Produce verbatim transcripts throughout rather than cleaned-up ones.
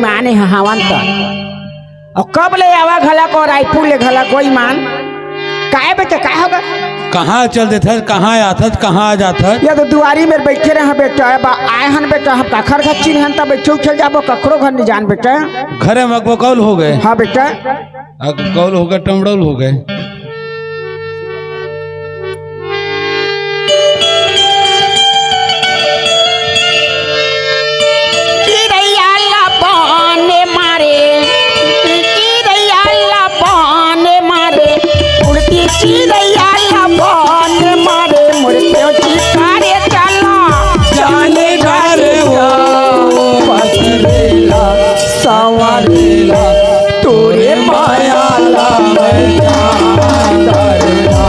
माने ह-, हवन त। अउ कब ले आवा घला को रायपुर ले घला कोई मान? काय बेटा, काय होगा? कहाँ चल देथस, कहाँ आथस, कहाँ आ जाथस? ये तो दुआरी में बैठे रहे बेटा, अब आए हन बेटा, हम काखर घर चिन्हन त बैठे उठल जाबो, ककरो घर नहीं जान बेटा। घरे में अगबकौल हो गए। हाँ बेटा। अगबकौल हो गए, टमड़ौल हो गए। चिड़ैया ला बाने मारे, चिड़ैया ला बाने मारे, उड़ती चिड़ैया ला बाने मारे, मोर पेटी कारे चला। जाने डारे हो, पसरेला, संवरेला, तोरे माया ला मैं जान डारेला,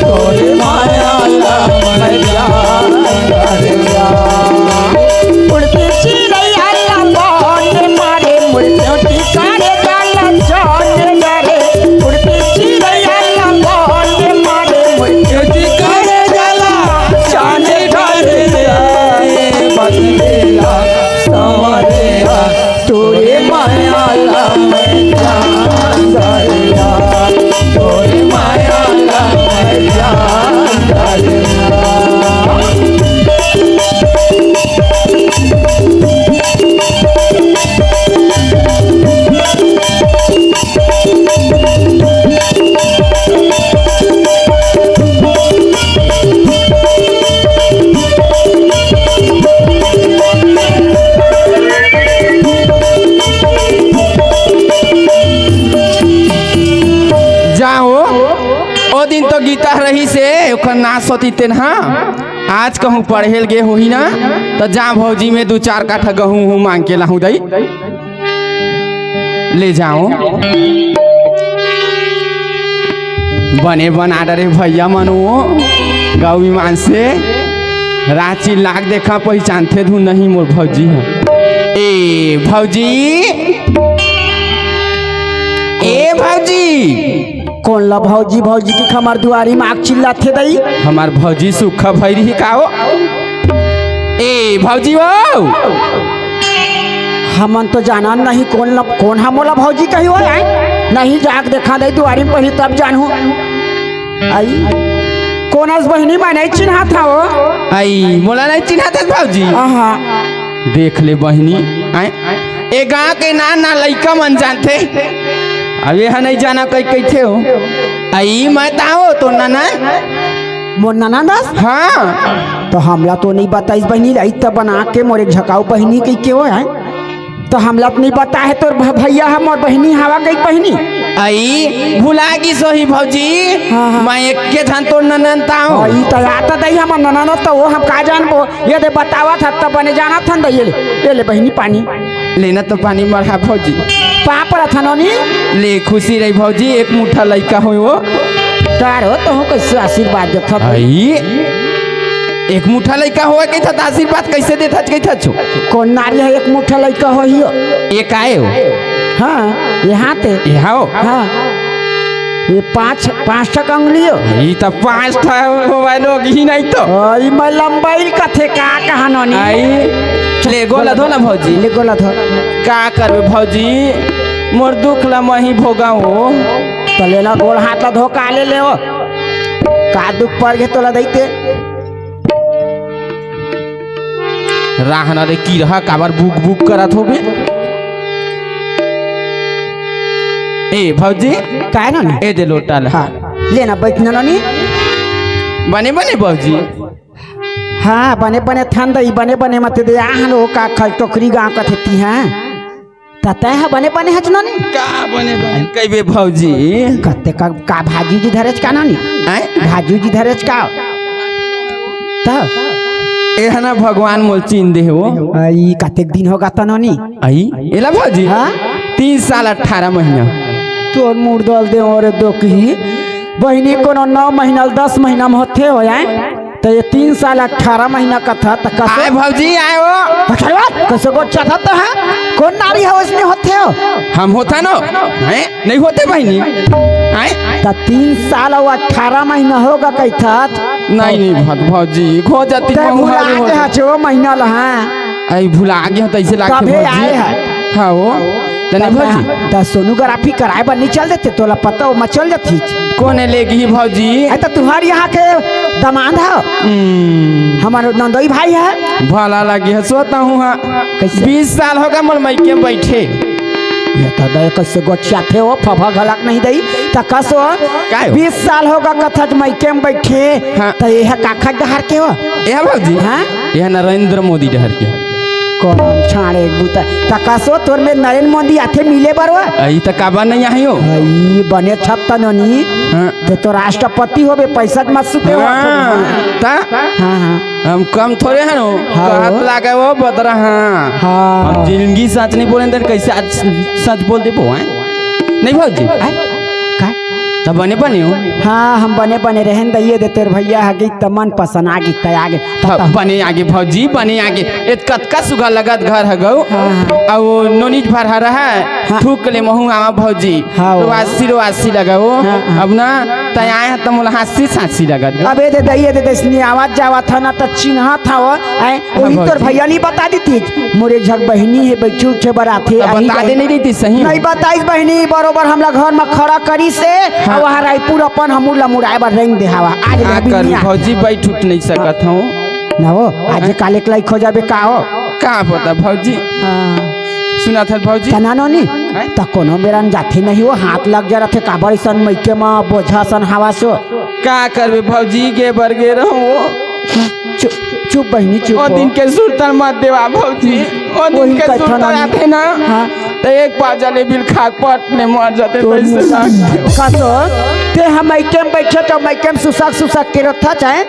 तोरे माया ला मैं जान डारेला। उड़ती चिड़ैया ला बाने मारे, मोर पेटी कारे जाला जान डारे। उड़ती चिड़ैया ला बाने मारे, मोर पेटी कारे जाला जान डारे। बसरेला, संवरेला, तोरे माया ला मैं जान डारेला, तोरे माया ला मैं जान डारेला। जाओ, ओ दिन तो गीता रहिसे, ओकर नास होती तेन हा। आज कहूँ पढ़े ल गे होही ना, त जा भौजी में दू चार काठा गहूँ हूँ मांग के लाहूँ दई। ले जाओ। बने बना डरे भैया मनो, गौ ईमान से राची लाग देखा, पहिचानथे धुन नहीं मोर भौजी ह। ए भौजी, ए भौजी। कोन ला भौजी, भौजी की हमर दुआरी में आग चिल्लाथे दई? हमर भौजी सुखा भई रही का हो? ए भौजी हो, हमन तो जानन नहीं कोन ला, कोन हा मोला भौजी कही हो आए? नहीं जाके देखा दई दुआरी में पहली तब जानहूँ। आई, कोन अस बहिनी मैं नहीं चिन्हात हव? आई, मोला नहीं चिन्हात हस भौजी? आहा। देख ले बहिनी, आए, ए गांव के ना ना लइका मन जानथे। अब ये ह नहीं जाना कई कइथे हो। आई, मैं ताओ तो ननन। मोर ननन दस? हाँ। तो हमला तो नहीं बताइस बहिनी, लाई त बना के मोर एक झकाऊ बहिनी कही के हो है। तो हमला तो नहीं बता है तोर भ-, भैया हम और बहिनी हवा गई बहिनी। आई, भुला गिस होही भौजी। हाँ, हाँ। मैं एक के धन तोर ननन ताओ। आई, तो आता दई हमर ननन तो वो हम का जानबो। ये दे बतावत हत त बने जानत हन दई, ये ले, ये ले बहिनी पानी। लेना तो पानी मरहा भौजी। पाँव परत हन नोनी। ले खुशी रही भौजी, एक मुठा लइका होय वो। तार हो तो हो कैसे आशीर्वाद देत हत? आई, एक मुठा लइका होय कहिथत आशीर्वाद कैसे देत हच कहिथच? कोन नारी है एक मुठा लइका होही हो? एक आए हो? हाँ, यहाँ ते। यहाँ हो? हाँ। ये पाँच, पाँच ठक अंगुली हो। ई त पाँच ठा होवय लोग ही नहीं तो। ओ, ई मैं लंबाई कथे का कहा नोनी। आई, ले गोला धो ना भौजी। ले गोला धो। का करबे भौजी, मोर दुख ला मही भोगाओ। त लेना गोड़ हाथ ला धो का ले ले ओ। का दुख पर गे तोला दइते। राहना रे किरहा काबर बुक बुक करत होबे? ए भौजी, काय ना? ए दे लोटा ला। हाँ, लेना बैठ ना नोनी। बने बने भौजी। हाँ, बने बने थन दई, बने बने मत दे। आहन ओ का खल टोकरी गाँव कथे ती हैं। त तैं ह बने बने हच नोनी? का बने बने कहिबे भौजी? कते का, का भाजी जी धरेच का नोनी? आय? भाजी जी धरेच का? त? एहना भगवान मोल चीन दे हो। आई, कतेक दिन होगा त नोनी? आई, एला भौजी? हाँ? तीन साल अठारह महीना। तोर मुड़ दल दे ओरे दो की। बहिनी कोनो नौ महीना, दस महीना में होथे हो, आय? त ये तीन साल अठारह महीना कथा त कसे आय भौजी, आय हो। पछड़वा, कसे को चथत है? कोन नारी है उसने होथे हो? हम होथा न? हैं? नहीं होथे बहिनी। आय? त तीन साल अउ अठारह महीना होगा कहिथत। नहीं, नहीं भत भौजी, खो जाती ते मऊ भुला हारी हो। के हचो महीना ल, हाँ। आई भुला गे हो, तैसे लागथे कभे भौजी। आए है? हाँ वो। त नहीं भौजी। त सोनोग्राफी कराए बर नहीं चल देते, तोला पता हो, मैं चल जाती। कोने लेगही भौजी? अरे त तुहार यहाँ के दमांद ह। हम्म। हमार नंदोई भाई ह। भला लगे ह, सोता हूँ हाँ। कैसे? बीस साल होगे मोर मइके में बैठे। ये त दे कैसे गोठियाथे हो, फफा घलक नहीं दई। त कसो? काय हो? बीस साल होगे कथच मइके में बैठे। हाँ। त ये ह काखर डहर के हो? ये ह भौजी? हाँ? ये ह नरेंद्र मोदी डहर के। कोन छाड़े बूता। त कसो तोर में नरेंद्र मोदी आथे मिले बर वा? अई त काबर नहीं आही हो? अई बने छप त नोनी। हाँ। ते तो राष्ट्रपति होबे, पैसा मत सुते हो। हाँ। त? हाँ, हाँ। हम कम थोड़े हन हो। हाँ। कहत लागे वो बदरा, हाँ। हाँ। हम जिंदगी सच नहीं बोले त कैसे आज सच बोल देबो, हैं? नहीं भौजी? हैं? काय? त बने बने हो? हाँ, हम बने बने रहन दइए दे, तोर भैया ह गई त मन पसंद आ गई, त आ गई। त हाँ, त बने आगे भौजी, बने आगे। ए कतका सुघर लगत घर ह गऊ। हाँ, हाँ। अउ नोनीच भर ह रहा है, हाँ। थूक ले महू आवा भौजी। हाँ, वो। रोवासी, रोवासी लगा वो। हाँ, हाँ। अब ना, तय आए ह त मोला हाँसी, हाँसी लगत गऊ। अबे दे दइए दे, दइसनी आवत जावत ह ना, त चिन्हत ह वो। आए, हाँ, वही तोर भौजी। भैया नहीं बता देती। मोरे झक बहिनी हे, बच्चू के बरात हे, त अही बता दे बहिनी। नहीं देती सही। नहीं बताइस बहिनी, बरोबर हमला घर में खड़ा करिस हे, हाँ। अउ वहाँ रायपुर अपन हमू ला मुड़ाए बर रेंग दे हवा। आज का ले करू बिनिया। भौजी, बैठ उठ नहीं सकत हूँ। ना हो, आज हाँ। काले कलाई खो जाबे का हो? का पता भौजी। हाँ। सुना था भौजी। तना नोनी, हैं? त कोनो बेरा न जाथे नहीं हो, हाथ लग जा रथे, काबर इसन मइके में बोझा सन हवा सो। का करबे भौजी, गे बर गे रहूं वो। चुप, चुप बहिनी, चुप ओ हो। दिन के सुरता मत देवा भौजी, ओ दिन वही के कथन सुरता हम आथे ना, हाँ। त एक पाव जलेबी ल खा के पट ले मर जाते तोर तइसे मुंह। ना। कसो, ते हम मइके में बैठे त मइके में सुसक सुसक के रखत हे,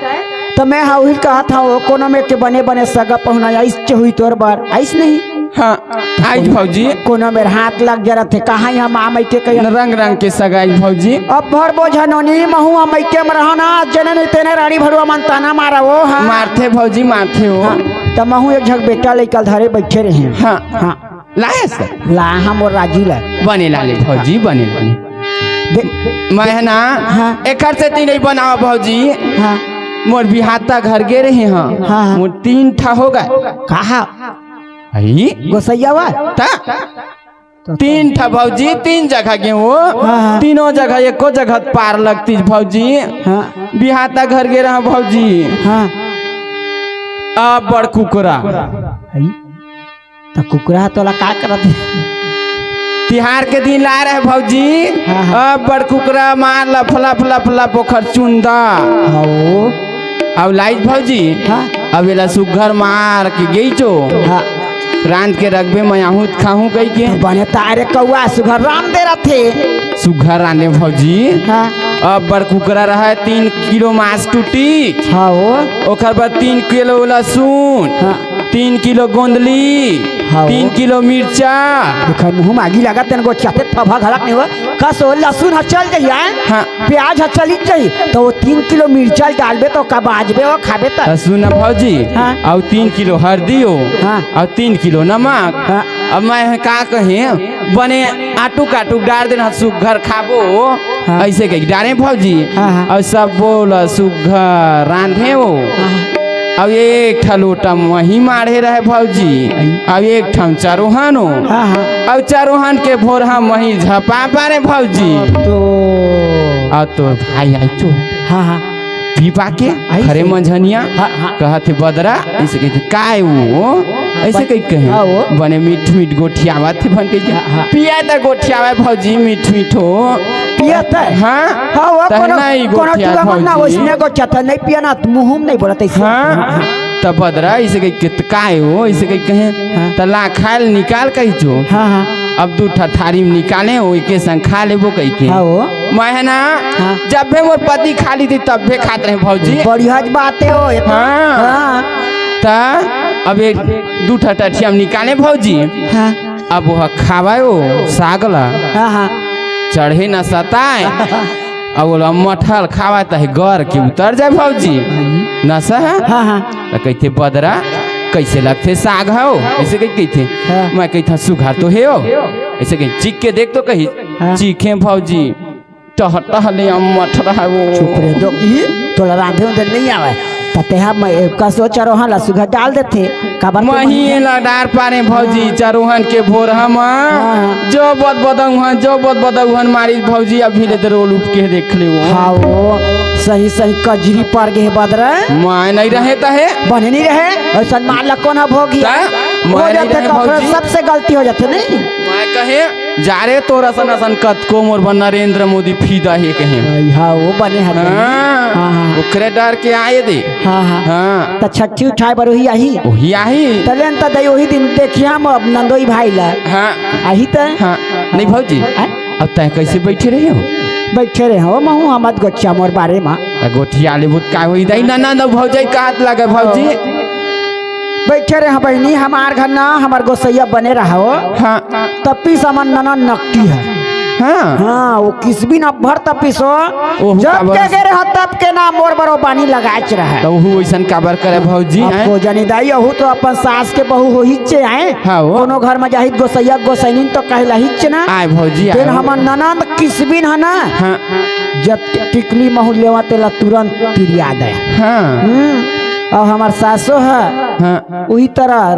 त मैं हा उही कहत हूँ, कोनो में के बने बने सगा पहुना आइस च हुई तोर बर, आइस नहीं? हाँ। आइज भौजी। कोनो मेर हाथ लग जरत हे, कहाँ ही हम आ मइके कहिया। रंग रंग के सगाई भौजी। अब भर बोझा नोनी महू हम मइके में रहना, जेने नहीं तेने रानी भरुआ मन ताना मारा वो, हाँ। मारथे भौजी, मारथे वो। हाँ, त महू एक झक बेटा लइका धरे बैठे रहे। हाँ। हाँ। लाए सर? ला हम वो राजी ला। बने लाले भौजी, बने लाले। दे- मैं है ना, हाँ। एकर से तीन ही बनावा भौजी। हाँ। मोर बिहाता घर गे रहे हाँ। हाँ, हाँ। मोर तीन ठा हो गए। कहा? आई? गोसैया वा? त? तो तीन ठा भौजी, तीन जगह गे वो। हाँ, हाँ। तीनों जगह, एको जगह पार लगतीस भौजी। हाँ। बिहाता घर गे रहा भौजी। हाँ। अब बड़ कुकरा। आई? त कुकरा तोला का करत हे? तिहार के दिन ला रहे भौजी। हाँ, हाँ। अब बड़ कुकरा मार लफ लफ लफ लफ ओखर चुंदा। हाँ, वो। अब लाइज भौजी, हाँ। अब एला सुग्घर मार के गई जो। हाँ। रांध के रखबे, मैं आहूं त खाहूं कहि के। बने तारे कौआ सुघर रांध दे रथे। सुघर रांधे भौजी। हाँ। अब बड़ कुकरा रहे, तीन किलो मांस टूटी। हाँ हो। ओकर बाद तीन किलो लहसुन। हाँ। तीन किलो गोंदली। हाँ। तीन किलो मिर्चा। देखा मुंह में आगी लगा तेन गोठियाथे फभा घलक नहीं हो। कस हो लहसुन ह चल जाई है। हाँ। प्याज ह चलित जाही, त वो तीन किलो मिर्चा डालबे त का बाजबे हो खाबे त। त सुन ना भौजी, हाँ। अउ तीन किलो हरदी हो, हाँ। अउ तीन किलो नमक। हाँ। अब मैं ह का कहे, बने आटुक आटुक डार देन ह सुघर खाबो, हाँ। अइसे कहि डारे भौजी। हाँ, हाँ। अउ सब बोल सुघर रांधे हो। हाँ, हाँ। अउ एक ठा लोटा मही माढ़े रहे भौजी, अउ एक ठा चरोहन हो। हाँ, हाँ। अउ चरोहन के भोरहा मही झपा पारे भौजी। तो अउ तोर भाई आइचो। हाँ, हाँ। पी पा के आई घरे से। मंझनिया हाँ, हाँ। कहत हे बदरा, अइसे कहिथे, "काय वो?" अइसे बन-, कहि कहे। हाँ, वो। बने मीठ मीठ गोठियावत हे बन कहि के। हाँ, हाँ। पिया त गोठियावे भौजी मीठ मीठ हो। पिया त? हाँ। हाँ, वो तहे कोनो, नहीं कोनो गोठिया चुआ मन ना, भौजी। वइसने गोठिया त नहीं पिया ना, मुंह में नहीं बोलत अइसे। हाँ। हाँ, हाँ। त बदरा अइसे कहि के, "त काय वो?" अइसे कहि कहे। हाँ। त ला खाए ल निकाल कहिचो। हाँ, हाँ। अब दू ठा थारी में निकाले हो, एके संग खा लेबो कहि के। हाँ हो। मैं ह ना, हाँ। जब भी मोर पति खा ली थी, तब भी खात रहे भौजी। बढ़िया बात हे हो, ये तो। हाँ। हाँ। त अब एक दू ठा टठिया में निकाले भौजी। हाँ। अब वो खावे हो साग ला। हाँ, हाँ। चढ़े न सताए। अब वो मठल खावे त गर के उतर जाए भौजी। नशा है। हाँ, हाँ। त कहिथे बदरा, "कइसे लगथे साग हो?" अइसे कहि कहिथे। हाँ। मैं कहिथा, "सुघर तो हे हो।" अइसे कहि चीख के देख तो कही, हाँ। चीखे भौजी, टह टह ले अम्मट रहे वो। चुप रे, दो ई तोला रांधे उंधे नहीं आवे। त तेहा मैं कसो चरोहन ला सुघर डाल देथे। काबर के मही मन एला डार पारे भौजी, हाँ। चरोहन के भोरहा म हाँ। जो बदबदउहन, जो बदबदउहन मारिस भौजी, अभी ले दरोल उठ के देख ले वो। हाँ वो, सही सही कजरी पर गे बदरा। मैं नहीं रहे त हे। बने नहीं रहे, अइसन मार ला कोन ह भोगी। त हो मैं नहीं जाथे रहे कखरो भौजी। सबसे गलती हो जाथे नहीं। मैं कहे, जा रे तोर असन असन कतको मोर बर नरेंद्र मोदी फिदा हे कहे। अई, हाँ, वो बने हवे। हाँ, हाँ, हाँ। ओकरे डर के आए दे। हाँ, हाँ। हाँ। त छट्ठी उठाए बर ओही आही? ओही आही। त लेन त दई ओही दिन देखिया हम अब नंदोई भाई ला। हाँ। आही त? हाँ। नहीं भौजी, हैं? अब तैं कैसे बैठे रहे हो? बैठे रहे हो, महू हमत गोठिया मोर बारे मा। त गोठिया ले बुत का होई दई? ना, ना, ना, भौजाई का हाथ लगे भौजी? बैठे रहे हो बहिनी, हमार घर ना, हमार गोसैया बने रहो। हाँ। तपिस हमर ननद नकटी है। हाँ। हाँ, वो किसबिन अब्भर तपिस हो। ओहू जब काबर के गे रहे हो, तब के ना मोर बरो बानी लगाच रहे। त ओहू वैसन काबर करे भौजी, अब हैं? को जानी दाई, ओहू तो अपन सास के बहू होहिच आए। हाँ, वो। कोनो घर में जाहित गोसैया गोसैनिन तो कहला हिच ना। आए भौजी, तेन आए। हमर ननद किसबिन है ना। हाँ। जब टिकली महू लेवा तेला तुरंत तिरिया दे। हाँ। हम्म। और हमार सासो है। हाँ। उही तरह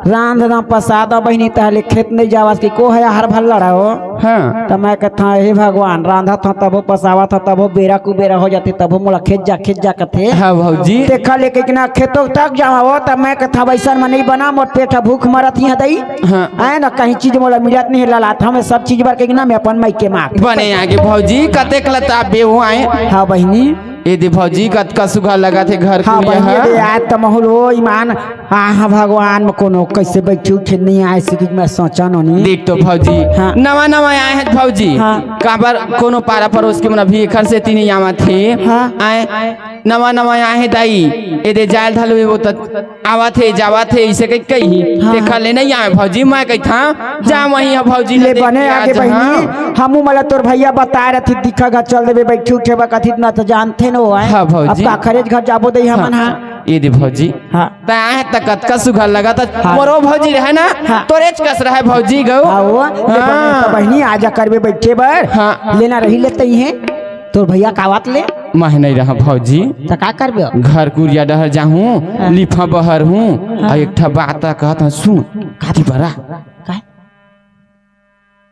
रांध ना पसाद बहिनी तहले खेत नहीं जावस कि को है हर भर लड़ा हो। हाँ। त मैं कहता, "हे भगवान, रांधत हो तबो पसावत हो तबो बेरा कुबेरा हो जाथे तबो मोला खेत जा, खेत जा," कथे। हाँ भौजी। देखा ले के ना खेतों तक जावा हो, त मैं कहता, "वैसन में नहीं बना, मोर पेट ह भूख मरत ही दई।" हाँ। आए ना कहीं चीज मोला मिलत नहीं ललात, हमें सब चीज बर के ना मैं अपन माई के माँ। बने आगे भौजी, कतेक लता बेहू आए। हाँ बहिनी। ए दे भौजी, कतका सुघर लगत हे घर हाँ, कुरिया बहिनी, ह। दे, आज त महू ल हो ईमान। हाँ, हाँ, भगवान म कोनो कैसे बैठे उठे नहीं आए, से कुछ मैं सोचा नोनी। देख तो भौजी, हाँ। नवा नवा आए हैं भौजी। हाँ। काबर कोनो पारा परोस के मन अभी एखर सेती नहीं आवत हे। हाँ। आए, नवा नवा आए हैं दाई। ए दे जायल धलवे वो त आवत हे, जावत हे, इसे कही, कही। हाँ, देखा हाँ। ले नहीं आए भौजी, मैं कही था, जा हाँ। वहीं है भौजी, ले देख बने के आगे आज, बहिनी, हाँ। हमू मला तोर भैया बता रहे थे, दिखा घर चल देबे, बैठी उठे बा कथित ना तो जानते न हो आए। हाँ, भौजी। अब काखरेज घर जाबो दई हमन, हाँ। हाँ। ये दे भौजी। हाँ। त आए त कतका सुघर लगा था, हाँ। मोरो भौजी रहे ना, हाँ। तोरेच कस रहे भौजी गौ। हाँ, वो, ले बने, हाँ। त बहिनी, आजा करबे बैठे बर। हाँ। लेना रही लेते ही हैं। तोर भैया कावत ले? मैं नहीं रहा भौजी। त का करबे अब? घर कुरिया डहर जाहूँ, हाँ। लिफा बहर हूँ, हाँ। आ एक ठा बात कहत हूँ, सुन, काती बरा। का?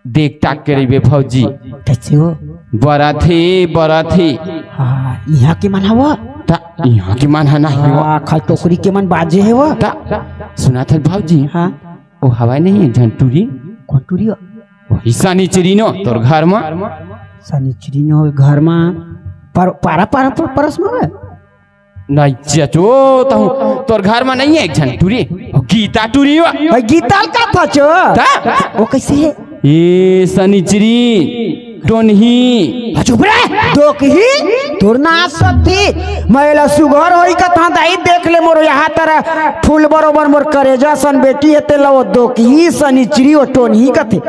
देख ताक के रहिबे भौजी। कैसे हो? बरत हे, बरत हे। हाँ, यहाँ के मन हवा? त यहाँ के मन है नहीं हो। हाँ, खाली टोकरी के मन बाजे हे वो। त सुना था भौजी। हाँ। ओ हवाई नहीं है, झन टूरी। कौन टूरी हो? वही सनिचरी नो तोर घर मा। सनिचरी नो घर मा। पर, पारा, पारा, पर, परस मा बे? नहीं चचो, तहूँ तोर घर मा नहीं है एक झन टूरी? ओ गीता टूरी हो। भाई गीता ल का था चो? ता? वो कैसे है? ए सनिचरी, टोनही। आ, चुप रे, दोकही, तोर ना सती। मैं एला सुघर होई कथा दाई, देख ले मोर यहाँ तरह फूल बरोबर मोर करेजा सन बेटी है, तेला वो दोकही सनिचरी वो टोनही कथे।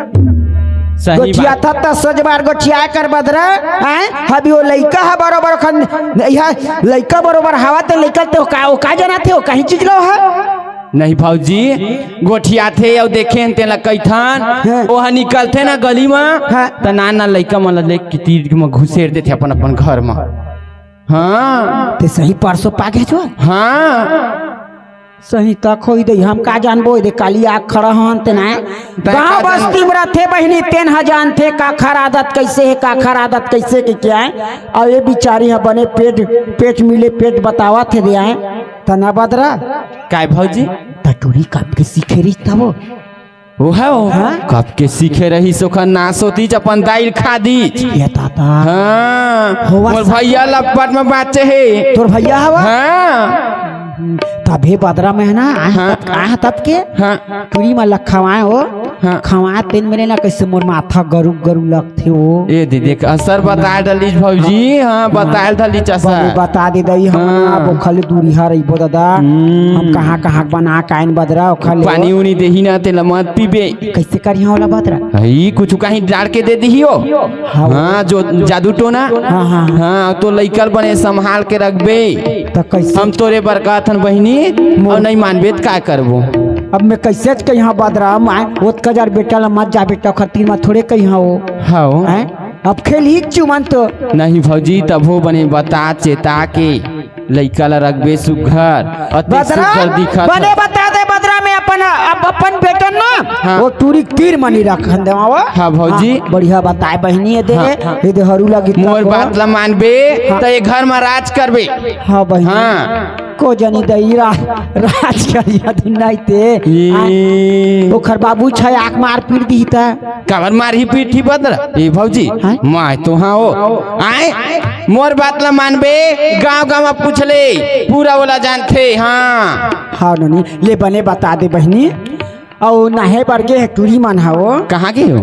सही गोठिया बात। था त सजबार गोठिया कर बदरा, हैं? अभी वो लइका है बरोबर खन, यह लइका बरोबर हवा ते लइका ते का, वो का जाना थे, वो कहीं चीज लो है? नहीं भौजी, गोठियाथे अउ देखेन तेला कहिथन, हाँ। ओह निकलथे ना गली म, हाँ। त नान नान लइका मन ल लेके तीर म घुसेर देथे अपन अपन घर म। हाँ। ते सही परसों पा गे छो? हाँ। सही तक होई दे, हम का जानबो, दे काली आग खड़ा हन ते ना। तै गाँव का जान- बस्ती म रथे बहिनी, तेन ह जानथे काखर आदत कैसे हे, काखर आदत कैसे के क्या हे। अउ ये बिचारी ह बने पेट, पेट मिले पेट बतावत हे दे आए। त ना बदरा। काय भौजी? त टूरी कब के सीखे रहिस तब? वो है वो। हाँ? कब के सीखे रहिस ओखर नास होतीच अपन दाई ल खा दीच। ये दादा। हाँ। होवा मोर सा- भैया लपट म बाचे हे। तोर भैया हवा? हाँ। तभे बदरा में है ना, आह हाँ। तब, आह तब के? हाँ। टूरी म लखवाए हो। हाँ। खवाए तेन मेरे ना कैसे मोर माथा गरु गरु लग थे वो। ए दे देख, असर बता डलिस भौजी, हाँ, हाँ। बता डलिस असर। बने बता दे दई, हम हाँ। ना, वो खाली दूरी हा रहिबो दादा। हम्म। हम कहाँ, कहाँ बना काइन बदरा, वो खाली पानी उनी देही ना, तेला मत पीबे। कैसे करिहा ओला बदरा? हई, कुछ कहीं डाल के दे दिही हो। हाँ। हाँ, जो जादू टोना। हाँ, हाँ। हाँ, तो लइका ल बने संभाल के रखबे। त कैसे? हम तोरे बर कहथन बहिनी, मोर अउ नहीं मानबे त का करबो? अब मैं कैसे कहिहा बदरा, मैं ओतका जार बेटा ला मत जा बेटा, ओखर तीर म थोड़े कहिहा वो। हाँ। हैं? अब खेलही चुमन तो। नहीं भौजी, तभो बने बता चेता के। लइका ला रखबे सुग्घर, अतेक बदरा, सुग्घर दिखत बने हे। बता दे बदरा, मैं अपन, अब अपन बेटन ना, हाँ। वो टूरी के तीर मनी रखन देवा वो। हाँ भौजी। हाँ, बढ़िया बताए बहिनी, ये दे, हाँ, हाँ। ये दे हरू लगी मोर तब। बात ला मानबे, हाँ। त ये घर मा राज करबे। हाँ बहिनी। हाँ। को जनी दई रा-, राज करिया दिन नहीं ते। ये। आ, ओखर बाबू छै आँख मार पीट दी त। काबर मारही पीटही बदरा? ए भौजी, हाँ? मैं तो हाँ हो। आए, मोर बात ला मानबे, गाँव-गाँव में पूछ ले, पूरा ओला जानथे, हाँ। हाँ नोनी, ले बने बता दे बहिनी। अउ नहे बर गे हे टूरी मन हा वो। कहाँ गे हो?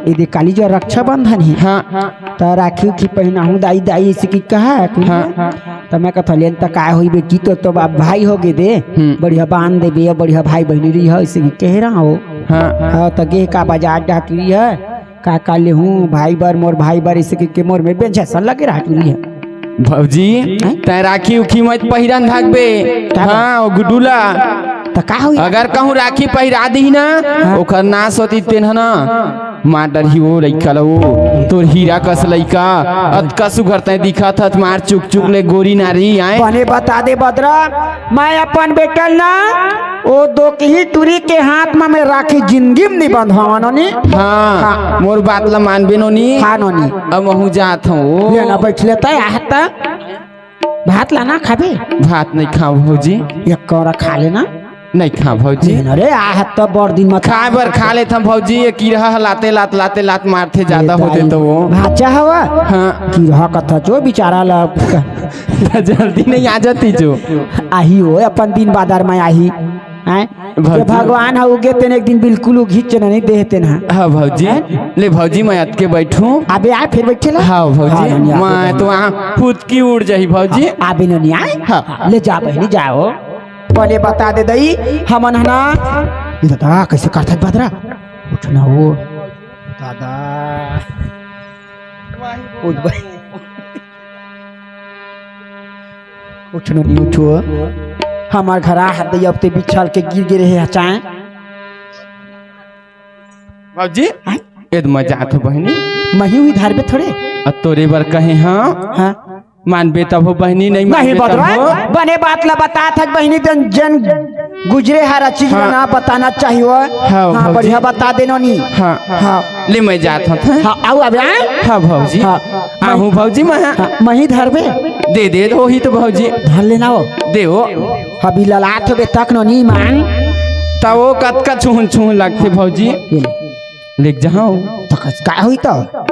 ए दे काली जो रक्षाबंधन हे। हाँ। त राखी उखी पहिनाहूँ दाई, दाई अइसे कि कहा हे टूरी? हाँ। त मैं कथों लेन त काय होई बेटी, तो, तो अब भाई हो गे दे। हम्म। बढ़िया बांध देबे, बढ़िया भाई बहिनी रही हो, अइसे कि कहे रहा हो। हाँ। हाँ, त गे का बाजार डहटुरी हे, का का लेहूँ भाई बर, मोर भाई बर, अइसे कि के मोर में बेंझा सन लगे रहा टुरी हे। भौजी, हैं? तैं राखी उखी मत पहिरन धकबे। का बा? हाँ, ओ गुड्डू ला। त का होई? अगर कहूँ राखी पहिरा दिही ना, हाँ। ओकर नास होती तेन ह ना। मार डरही ओ लइका ल ओ, तोर हीरा कस लइका, अतका सुघर तैं दिखत हस, मार चुक चुक ले गोरी नारी आए। बने बता दे बदरा, मैं अपन बेटा ल ना, ओ दोकही टुरी के हाथ म मैं राखी जिंदगी म नइ बंधवावं नोनी। हाँ, हाँ। मोर बात ल मानबे नोनी। हाँ नोनी। अब महूँ जात हँव। ले ना बैठ लेता है, आहत। भात लाना खाबे? भात नइ खाँव भौजी। एक कौरा खा लेना। नइ खाँव भौजी। लेना रे, आ हत तो बड़ दिन मत खाए बर खा लेथन भौजी, ये कीरा ह लाते लात, लाते लात मारथे, जादा होथे तो वो। भाचा हवा? हाँ। कीरा कथा जो बेचारा ला। जल्दी नइ आ जाती जो। आही हो, अपन दिन बादर म आही। हैं? भौजी। ये भगवान ह उगे तेन एक दिन बिल्कुल उघिच न नइ देहे तेन ह। हाँ भौजी। हैं? ले भौजी, मैं अतके बैठूं। अबे आए फिर बैठे ला। हाँ भौजी, हाँ, नोनी, आबे मैं नोनी। तो वहाँ फुदकी उड़ जाही भौजी। हाँ, आबे नोनी आए। हाँ। हाँ, ले जा बहिनी, जाओ। पहले बता दे दई, हमन ह ना। ये दादा, कैसे करथस बदरा? उठ ना हो। दादा। उठ भाई। उठ नोनी, उठ। हमार घर आ हत दई, अब ते बिछल के गिर गे रहे हचाए। बाबूजी, हाँ? एद मैं जात हँव बहिनी। मही उही धरबे थोड़े। अब तोरे बर कहे हाँ। हाँ। मानबे तब हो बहिनी, नहीं नहीं मानबे तब बतवा, हो। बने बात ला बतात हस बहिनी, जन, जन गुजरे हर चीज हाँ। ना बताना चाहिए। हाँ, हाँ, भौजी। बढ़िया बता दे नोनी। हाँ। हाँ। ले मैं जात हँव। हाँ, आऊ अबे, आए? हाँ, भौजी। हाँ। आहूँ भौजी मैं, हाँ। हाँ, मही धरबे। दे दे, होही तो भौजी। धर लेना वो। दे वो। अभी ललात होबे तक नोनी मान। त वो कतका छुहुन छुहुन लगथे भौजी। ये ले। लेके जाहूँ। त कस का होई त?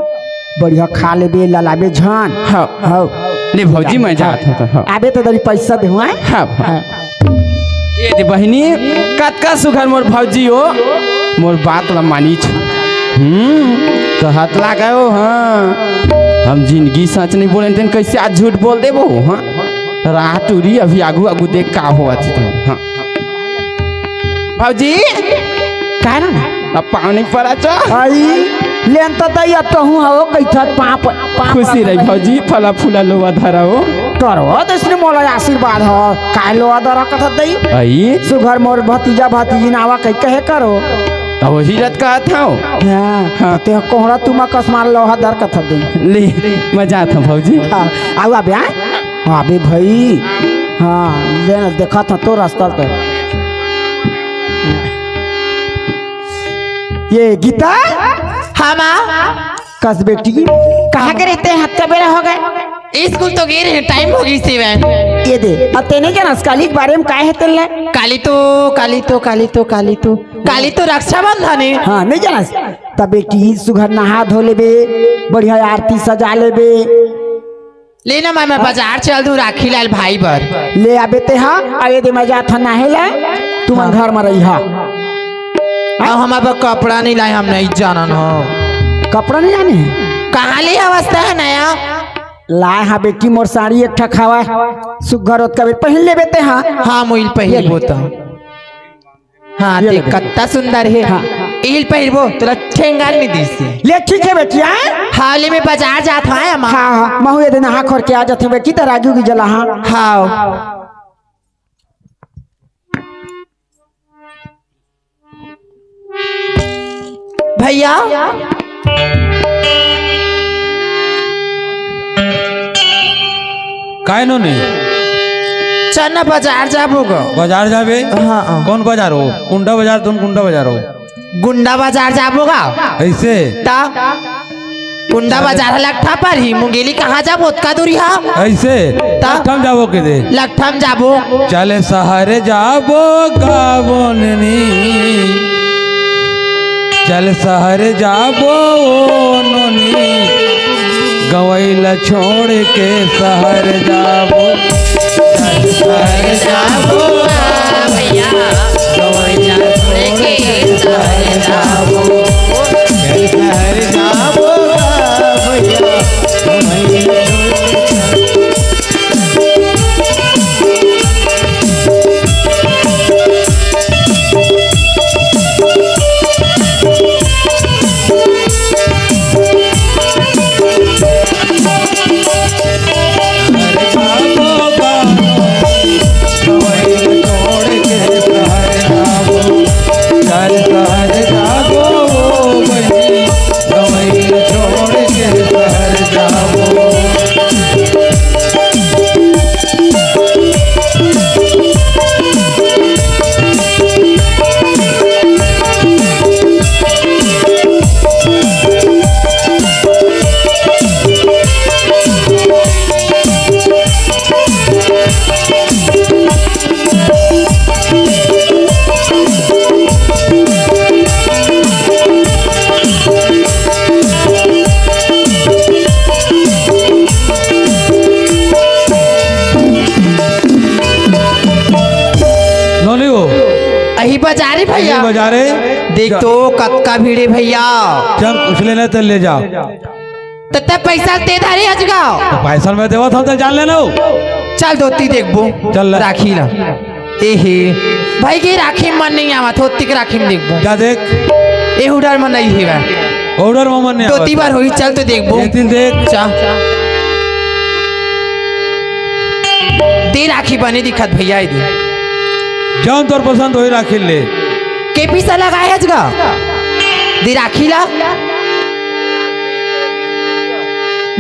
बढ़िया खा लेबे, ललाबे झन। हाँ। हाँ। ले भौजी, मैं जात हँव त, हाँ। आबे त दरी पैसा देहूँ, हाँ? हाँ, हाँ। हाँ। ये दे बहिनी, कतका सुघर मोर भौजी हो, मोर बात ला मानिच। हम्म, कहत लागे हो, हाँ। हम जिंदगी सच नइ बोलेन तेन कैसे आज झूठ बोल देबो, हाँ? राह टूरी अभी आगू आगू देख का होवत हे, हाँ। भौजी, काय ना? अब पाँव नइ परा चा। आई, लेन त दई, अब तो हूँ हो, कैथत पाँव प-, पाँव खुशी परा रही भौजी, फला फूला लोवा धरा हो। करवा दे इसने मोला आशीर्वाद हो, काय लोवा धरा कथत दई? आई। सुघर मोर भतीजा भतीजी नावा कहि कहे करो। अब वही रत कहत हँव। हाँ, हाँ। ते कोहरा तुमा कस मार लोहा धर कथत दई। ले, मैं जात हँव भौजी। हाँ, आऊ अबे, हाँ? हाँ, अबे भाई। हाँ, ले ना, देखत हँव तो रास्ता पे। ये गीता? हाँ, माँ। कस बेटी। कहाँ गे रहे ते? हत्ता बेरा हो गे। स्कूल तो गे रहे, टाइम हो गे सिवे। ये दे, अब ते नइ जानस काली के बारे म काय हे तेला? काली तो, काली तो, काली तो, काली तो, काली तो रक्षाबंधन हे। हाँ, नइ जानस। त बेटी सुघर नहा धो लेबे, बढ़िया आरती सजा लेबे। ले ना, मैं, मैं बाजार चल दूँ राखी लाय ल भाई बर। ले आबे ते हा, अउ ये दे मैं जात हँव नहाय ला, तुमन हाँ। घर म रही हा। अब हमार बर कपड़ा नइ लाय, हम नइ जानन हो। कपड़ा नइ लाने हे? कहाँ ले अवस्था हे नया? लाय हँव बेटी, मोर साड़ी एक ठक हवय, सुघर ओतका बेर पहिर लेबे ते हा। हाँ, मोइल पहिर ये ले। बोता। हाँ, ये देख, ले। कत्ता सुंदर हे। हाँ। इही ल पहिरबो, तोला ठेंगा नइ दिस हे। ले, ठीक हे बेटी, हाँ? हाँ, ले, मैं बाजार जात हँव, हाँ, अम्मा। हाँ, हाँ, महूँ ये दे नहा खोर के आ जात हँव बेटी, त राजू की जला, हाँ। हाँ। भैया। काय नोनी? त ना बजार जाबो गा। बजार जाबे? हाँ, हाँ। कौन बजार हो? कुंडा बजार, तुम कुंडा बजार हो? गुंडा बजार जाबो गा। ऐसे? ता? कुंडा बजार ह लकठा परही, मुंगेली कहाँ जाबो, ओतका दूरी हा? ऐसे? ता? लकठा म जाबो के दे? लकठा म जाबो। चल सहर जाबो गा नोनी। चल सहर जाबो ओ नोनी। गवई ला छोड़ के सहर जाबो। चल सहर जाबो भैया, गवई ला छोड़ के सहर जाबो। चल सहर जाबो भैया, गवई ला छोड़ के नोनी हो। अही बजारे भैया। अही बजारे। देख तो कतका भीड़ हे भैया। चल, कुछ लेना त ले जा। त तैं पैसा दे धारे अजगा। त पैसा मैं देवत हँव, त जान लेना हो। चल धोती देखबो। चल ले। राखी ला। ए हे, भाई के राखी म मन नइ आवत, ओतिक राखी म देखबो। जा देख। ए order म नइ हे वै। Order म मन नइ आवत। धोती बर होही, चल तो देखबो। एक दिन देख। चा। दे राखी बने दिखत भैया, ए दे। जौन तोर पसंद होही राखी ले। के पीसा लगाए हस गा? दे राखी ला।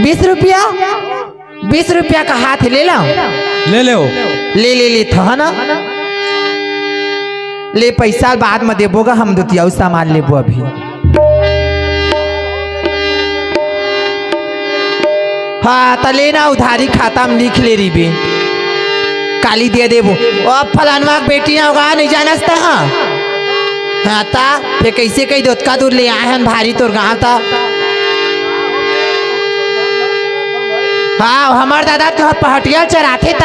बीस रुपया। बीस रुपया कहाथे, ले ला। ले ले हो। ले, ले, ले, था ना। ले, पैसा बाद म देबो गा, हम दू ठी अउ सामान लेबो अभी। हाँ, त ले ना, उधारी खाता म लिख ले रहिबे। काली दे देबो। ओ, अब फलानवा के बेटी होगा, नइ जानस त, हाँ। हाँ, त फेर कइसे कहि दो, ओतका दूर ले आए हन भारी तोर गाँव त। हाँ, हमर दादा तोहर पहटिया चराथे त।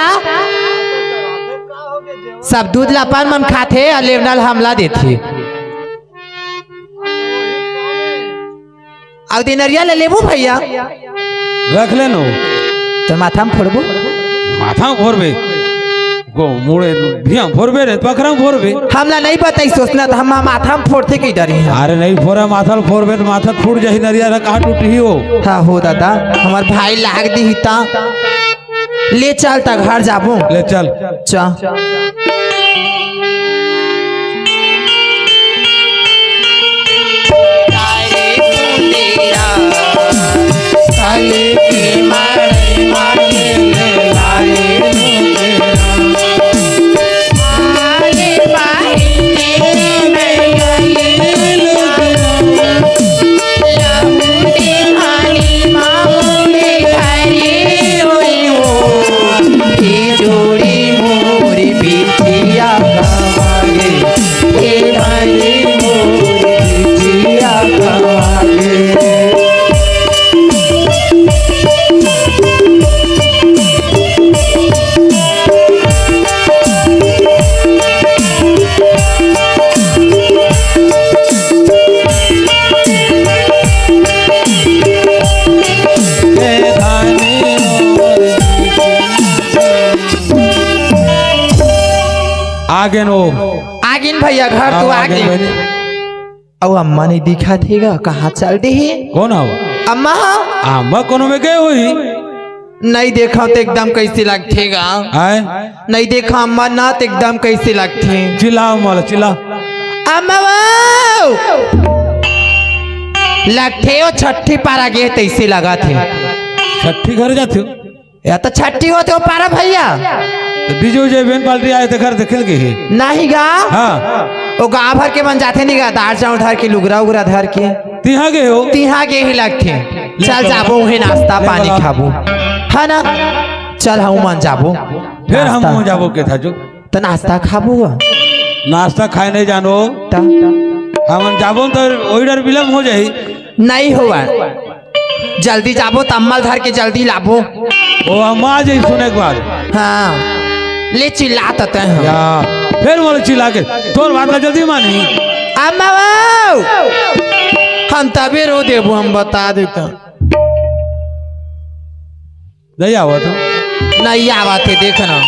सब दूध ल अपन मन खाथे अउ लेवना ल हमला देथे। अउ दे नरिया ल लेबो भैया। रख ले नो। त माथा म फोड़बो। माथा म फोड़बे। गो मुड़े भिया म फोड़बे रे, पखरा म फोड़बे। हमला नइ बताइस ओसना त हम माथा म फोड़थे कहि डरे हन। अरे नइ फोड़ा, माथा ल फोड़बे त माथा फूट जाही, नरिया ल कहाँ टूटही हो। हाँ हो दादा, हमर भाई लाग दिही त। ले चल त घर जाबो। ले चल। चा। आगेन ओ। आगेन भैया, घर तो आगेन। बहिनी। अउ अम्मा नइ दिखत हे गा, कहाँ चल दे हे? कोन हव? अम्मा ह? अम्मा कोनो में गए होही। नइ देखा त एकदम कइसे लगथे गा? आय? नइ देखा अम्मा ना त एकदम कइसे लगथे? चिल्ला अम्मा ला, चिल्ला। अम्मा वो! लगथे ओ छट्ठी पारा गे तइसे लगथे। छट्ठी घर जाथे? या त छट्ठी होथे ओ पारा भैया। तो DJ उजे band party आए, तेखर देखे ल गे हे। नहीं गा। हाँ। वो गाँव भर के मन जाथे नहीं गा, दार चाउर धर के, लुगरा उगरा धर के। तिहाँ गे हो? तिहाँ गे ही लगथे। ले चल चलो। जाबो, उहे नाश्ता ले पानी चलो। खाबो, है ना? चल, हम मन जाबो। फिर हम नाश्ता। हो जाबो के था जो। तो नाश्ता खाबो गा? नाश्ता खाए नहीं जानो। त? हमन जाबो तो ओही डर विलम्ब हो जाही। नहीं होवा। जल्दी जाबो, तम्मल धर के जल्दी लाबो। ओ अम्मा जी, सुने के बाद। हाँ, ले चिल्लात तैं ह। या, फिर बोले चिल्ला के, तोर बात ला जल्दी मानी। अम्मा वो, हम तबे रो देबो, हम बता देता। नहीं आवत हो? नहीं आवत हे, देखना।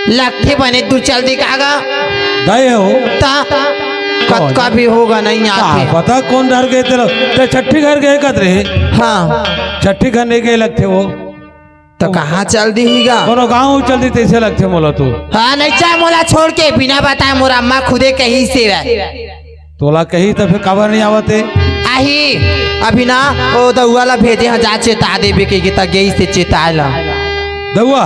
लगथे बने तू चल दिखागा। गए हो? ता कतका भी होगा नहीं आके। पता कौन डर गए तेरा? ते छठी घर गए कत रहे? हाँ। छठी घर नहीं गए लगथे वो। तो कहाँ चल दी गा? कोनो गाँव चल दी तैसे लगथे मोला तू। हाँ, नहीं चाहे मोला छोड़ के बिना बताए मोर अम्मा खुदे कही से है। तोला कही त फिर काबर नहीं आवत हे? आही, अभी ना, ओ दउआ ला भेजे ह, जा चेता देबे के, के त गई से चेताए ला। दउआ?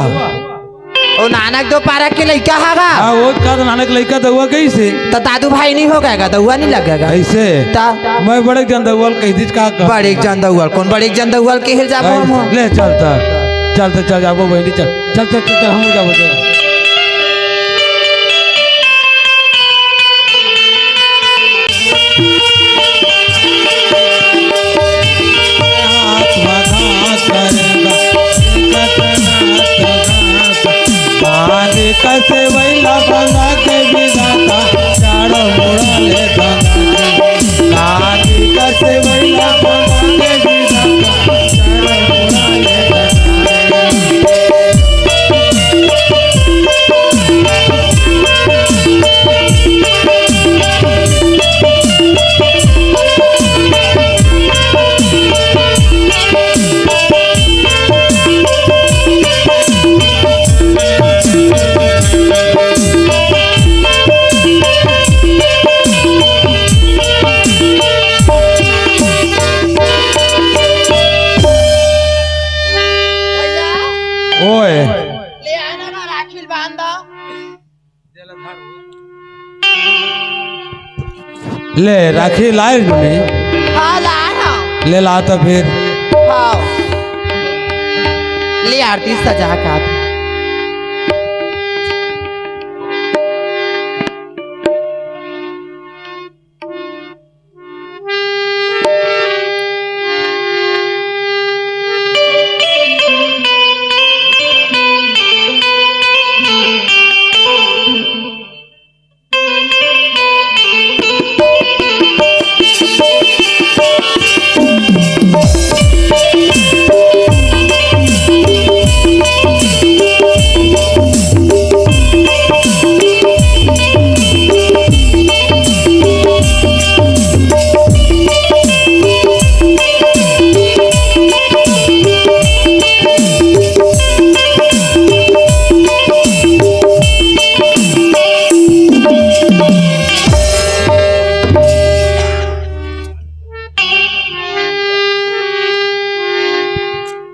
ओ नानक दो पारा के लइका हा गा। हाँ, वो का तो नानक लइका दउआ गई से। त दादू भाई नहीं हो गएगा, दउआ नहीं लगेगा। ऐसे? ता? मैं बड़े जन दउआ कही दीज का कर। बड़े जन दउआ, कौन बड़े जन दउआ के हेल जाबो हम? ले चल त, चल त, चल जाबो बहनी, चल। चल, चल, चल, चल, हम जाबो, चल। पानी कसे वैला बना के विधाता, चारों मुड़ा ले बना के। पानी कसे वैला बना के विधाता, चारों मुड़ा ले बना के। ओए। ले आना ना, राखी ल बांध दो। ले, राखी लाए नूनी? हाँ, लाए हाँ। ले ला तो फिर। हाँ। ले आरती सजा का।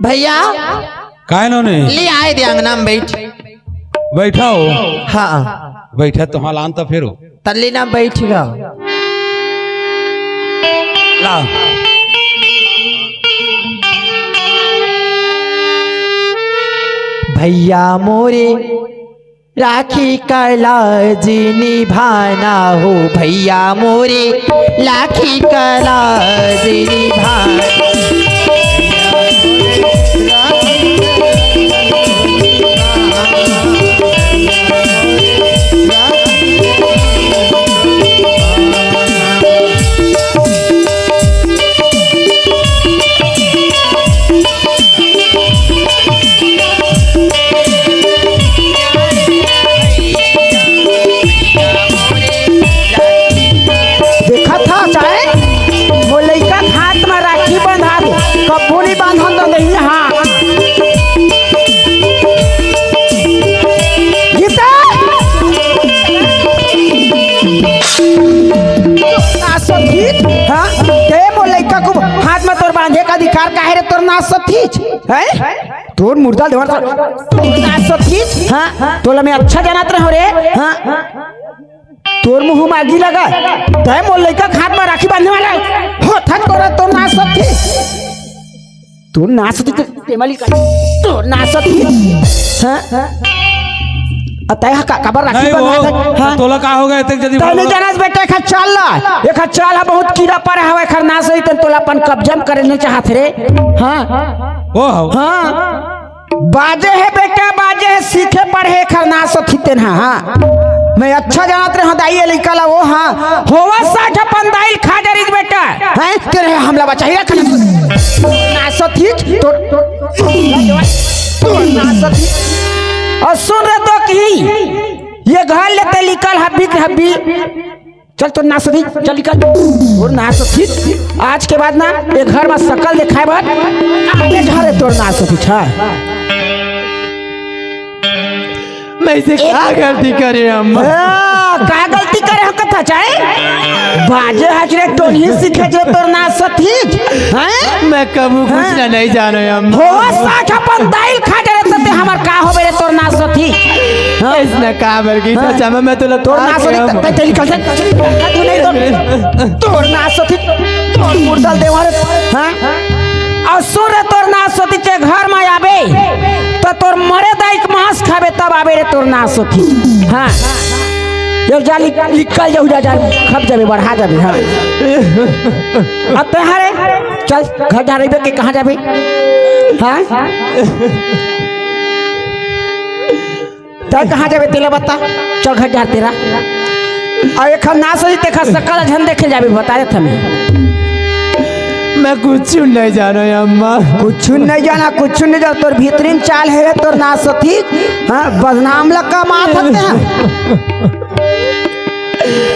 भैया, काय नोनी? ले आए दे अंगना में बैठ। बैठा हो। हाँ। बैठा तो हाँ, लान तो फेरो। तल्ली ना बैठ गा। ला। भैया मोरे राखी का लाज निभाना हो, भैया मोरे राखी का लाज निभाना। देखत हा चाहे वो लइका के हाथ में राखी बंधा दे, कब्बो नहीं बांधन दे दही। हाँ, गीता। ना सखी, हाँ, ते वो लइका को हाथ में तोर बांधे का अधिकार काहे रे? तोर ना सखी, हैं? तोर मुर्दा देवर, तोर ना सखी, हाँ, तोला मैं अच्छा जानत रहो रे, हाँ। तोर मुंह में आगी लगा, तै मोर लइका के हाथ में राखी बांधे वाला हो, थक तोरा, तोर ना सखी, तोर ना सखी, ते, ते मलिक, तोर ना सखी, हाँ? आ तै हा का, काबर राखी नहीं बंधवा वो, था? हाँ? तोला का हो गया, एतेक जल्दी तै नहीं बोलो। जानस बेटा, एखर चाल ला, एखर चाल हा बहुत कीड़ा पर हवे, एखर ना सही, तन तोला अपन कब्जा में करे नहीं चाहत रे, हाँ? ओ हो। हाँ। बाजे हे बेटा, बाजे हे, सीखे पढ़े, एखर ना सखी तेन हा, हाँ। मैं अच्छा जानत रहे, हाँ, दाई, ये लइका ला, वो, हाँ। होवा साठ अपन दाई ल खा डरिस बेटा। हैं? तेरे हमला बचाई रख ना सखी, तो, तो, तो ना सखी। और सुन रे तो कही, ये घर लेते निकल हब्बी के हब्बी। चल तोर ना सखी, चल निकल। तोर ना सखी, आज के बाद ना ये घर में सकल दिखाए बर आबे झन रे तोर ना सखी, छा। मैं से का गलती करे अम्मा? हाँ, का गलती करे हो कथा चाहे? बाजे हच रे, टोनही सीखे जे तोर ना सखी, हैं? मैं कबू कुछ हाँ। ना नहीं जानो अम्मा। हो साठ अपन दाई ल खा डरे तो ते हमर का होबे रे तोर ना सखी? हाँ? इसने का बर की हाँ? सच्चा में मैं तोला तोर ना सखी, अम्मा। ते, ते निकल जा। तू नहीं तो तोर ना सखी, तोर मुर्दा देवा रे, हाँ? और सुन रे, तोर ना सखी के घर में आबे, तो तोर मरे दाई के मांस खाबे, तब आबे रे तोर ना सखी। हाँ। ये जा निक-, निकल जाऊ, जा, जा, खप जाबे, बढ़ा जाबे, हाँ। अब ते हरे, चल, घर जा रही के कहाँ जाबे? हाँ? तै कहाँ जाबे तेला बता? चल घर जा तेरा। और एक ना सही देखा सकल झन देखे जाबे, बता देत हमें। मैं कुछ नहीं जानो अम्मा। कुछ नहीं जाना, कुछ नहीं जाना। तोर भीतरी में चाल हे रे, तोर ना सखी। हाँ, बदनाम लगा माथ हते हैं।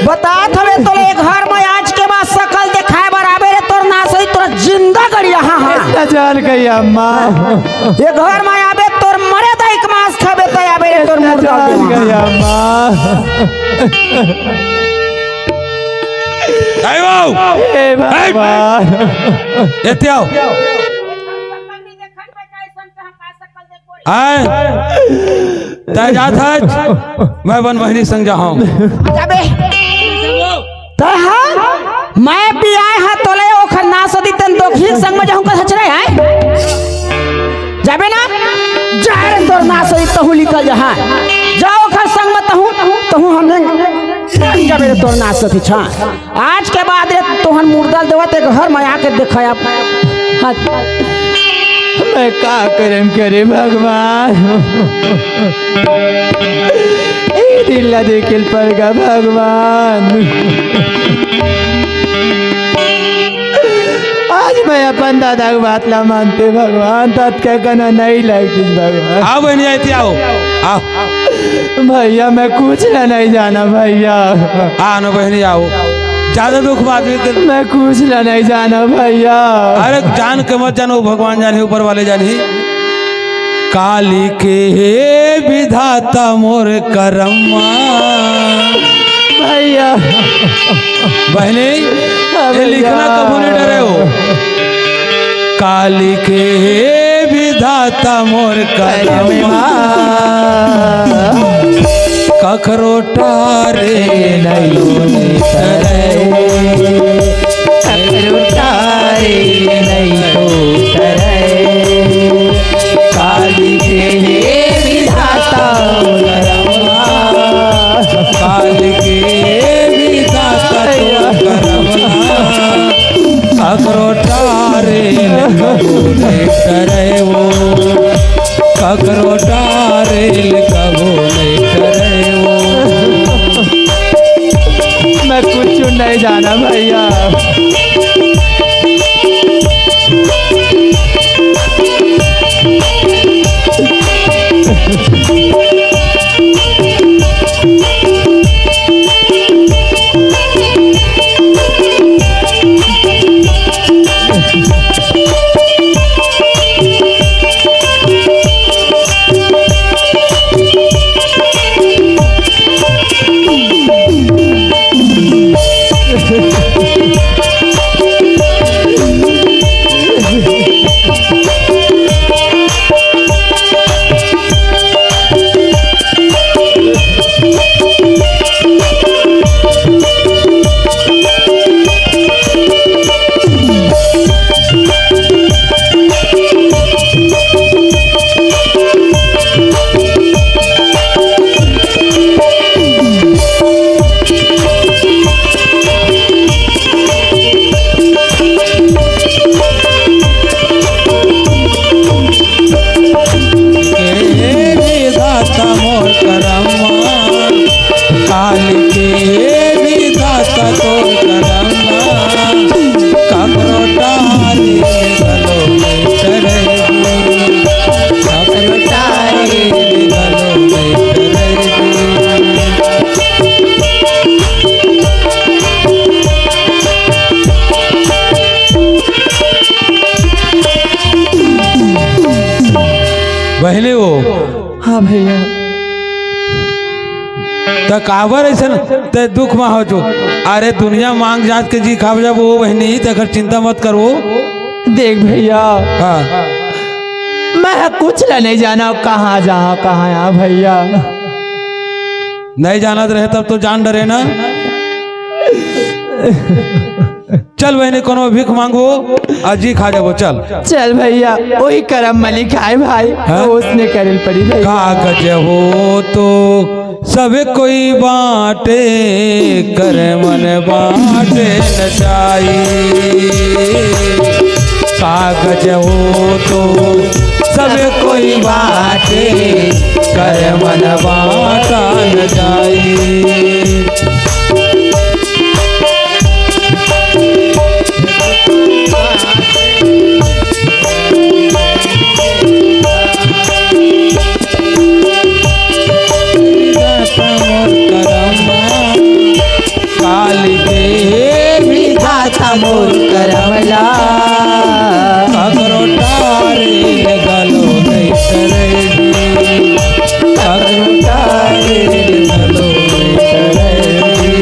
बतात हवे तोला ये घर में आज के बाद सकल देखाए बर आबे रे तोर ना सही, तोरा जिंदा गड़िया, हाँ, हाँ। इतना जान गई अम्मा। ये घर में आबे तोर मरे दाई के मांस खाबे त आबे रे तोर मुर्दा जान देवा। गई अम्मा। ए बाबू। ए बाबा। एते आओ। आय, तै जात हस, मैं अपन बहिनी संग जाहूं। अबे, तै हा, मैं भी आय हा तोले ओखर ना सदी तन दोखी संग में जाहूं का सच रहे हैं? जाबे ना? जा रे तोर ना सदी तहूं निकल जा, हाँ। जा ओखर संग में तहूं, तहूं हमने जाबे रे तोर ना सदी छा। आज के बाद रे तोहन मुर्दा ल देवत एक घर में आके देखा अब। हाँ। मैं का करम करे भगवान, ए दिल ला देखे ल परगा भगवान। आज मैं अपन दादा के बात ला मानते भगवान, ततका कना नहीं लगती भगवान। आओ बहनी, आती आओ, आओ। भैया, मैं कुछ ला नहीं जाना भैया। आ न बहनी, आओ। ज्यादा दुख बात भी कर। मैं कुछ ला नहीं जाना भैया। अरे जान के मत जानो, भगवान जाने, ऊपर वाले जाने। काली के हे विधाता मोर करम्मा। भैया। बहनी, हाँ ये भैया। लिखना कबू नहीं डरे हो। काली के हे विधाता मोर करम मा, कखरो टारे नइ टरे, कखरो टारे नइ टरे। काली के हे विधाता मोर करम मा, काली के हे विधाता तोर करम मा। कखरो टारे ले कबो नइ टरे वो, कखरो टारे ले कबो नइ टरे वो। मैं कुछ नहीं जाना भैया। हे विधाता मोर करम मा, काली के हे विधाता तोर करम मा, कखरो टारे घलो नइ टरे, कखरो टारे घलो नइ टरे। बहिनी वो, हाँ भैया। त काबर अइसन ते दुख मा हो जो? अरे दुनिया मांग जात के जी खाब जब वो बहिनी, तेकर चिंता मत कर वो। देख भैया, हाँ। मैं कुछ ला नइ जाना, कहाँ जाहा, कहाँ आहा भैया। नइ जानत रहे तब तो जान डरे ना। चल बहिनी, कोनो भीख मांगबो, आ जी खा जाबो, चल। चल भैया, वही करम मा लिखाय भाई, हाँ? ओसने करे ल पड़ी भैया। कागज हो तो सब कोई बांटे, करमन बांटे न जाई। कागज हो तो सब कोई बांटे, करमन बांटा न जाई। काली के हे विधाता मोर करम ला, कखरो टारे घलो नइ टरे जी, कखरो टारे घलो नइ टरे जी।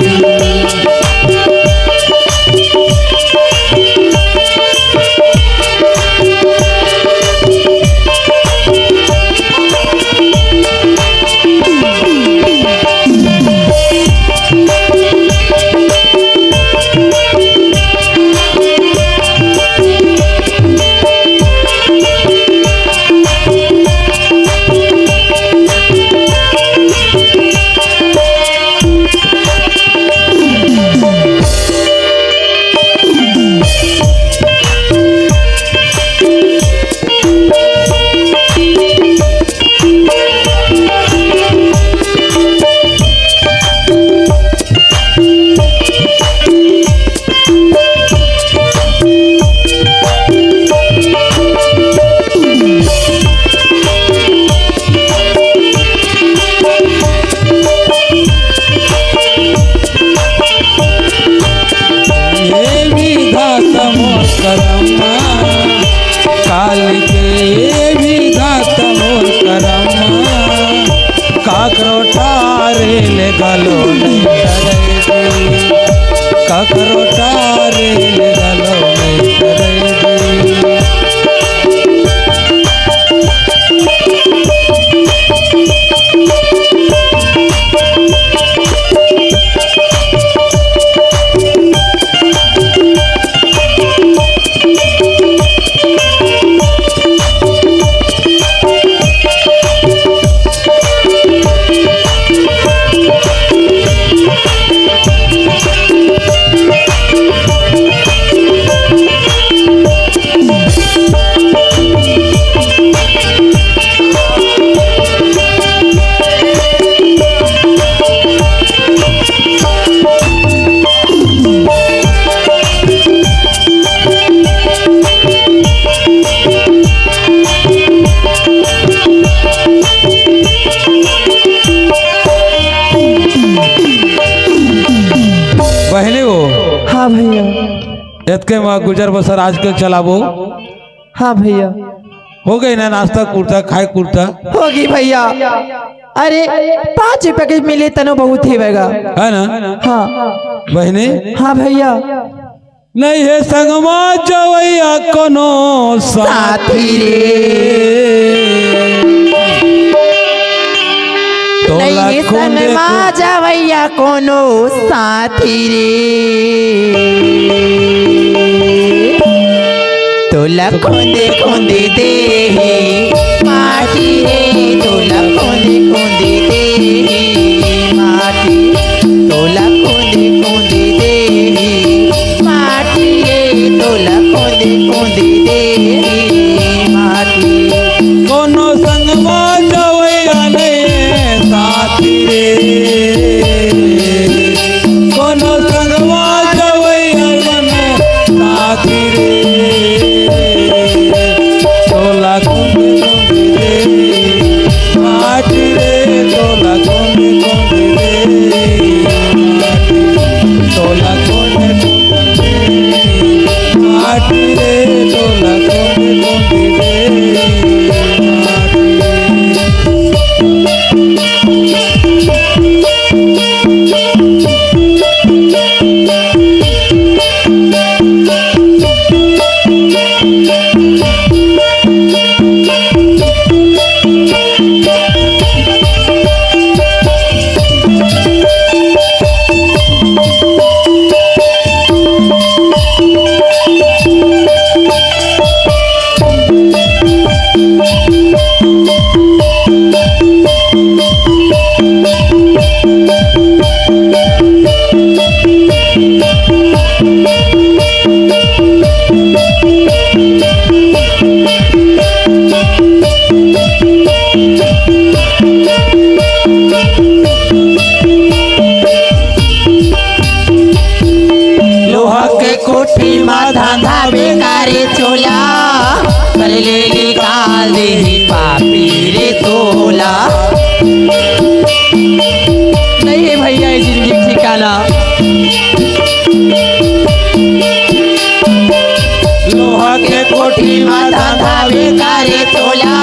हे विधाता मोर करम मा, काली के हे विधाता मोर करम मा, कखरो टारे ले घलो नइ टरे जी, कखरो टारे ले घलो नइ टरे जी। हाँ भैया। एतके म गुजर बसर आजकल चलाबो। हाँ भैया। हो गई ना नाश्ता कुर्ता, खाए कुर्ता? होगी भैया। अरे, पाँच रुपया के मिले तनो बहुत ही होगा। है ना? हाँ। बहिनी? हाँ भैया। नहीं है संगमा जवैया कोनो साथी रे। तोला नहीं है खोंदे संगमा खो- जवैया कोनो साथी रे। तोला खोंदे खोंदे देही माटी रे, तोला खोंदे खोंदे देही माटी, तोला खोंदे खोंदे देही माटी रे, तोला खोंदे खोंदे देही माटी। कोनो संगमा जवैया नहीं साथी रे, कोनो संगमा जवैया नहीं साथी रे। तोला खोंदे खोंदे देही माटी रे, तोला खोंदे खोंदे देही माटी, तोला खोंदे खोंदे देही माटी रे, तोला खोंदे खोंदे देही माटी। लोहा के कोठी मा धंधा बेकारे चोला, कर ले निकाल देही पापी रे तोला। नहीं है भैया ये जिंदगी ठिकाना। लोहा के कोठी मा धंधा बेकारे चोला,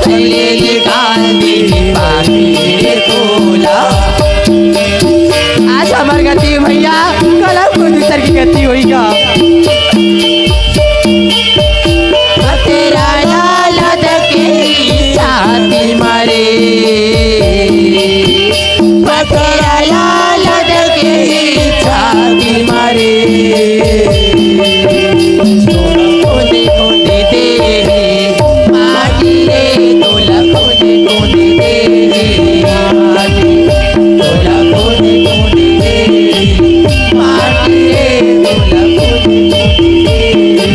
कर ले निकाल देही पापी रे तोला। आज हमर गति भैया, कल हमर दूसर के गति होई गा। तेरा लाल के छाती मारे, तेरा लाल के छाती मारे। तोला खोंदे खोंदे देही माटी रे, तोला खोंदे खोंदे देही माटी, तोला खोंदे खोंदे देही माटी रे, तोला खोंदे खोंदे देही।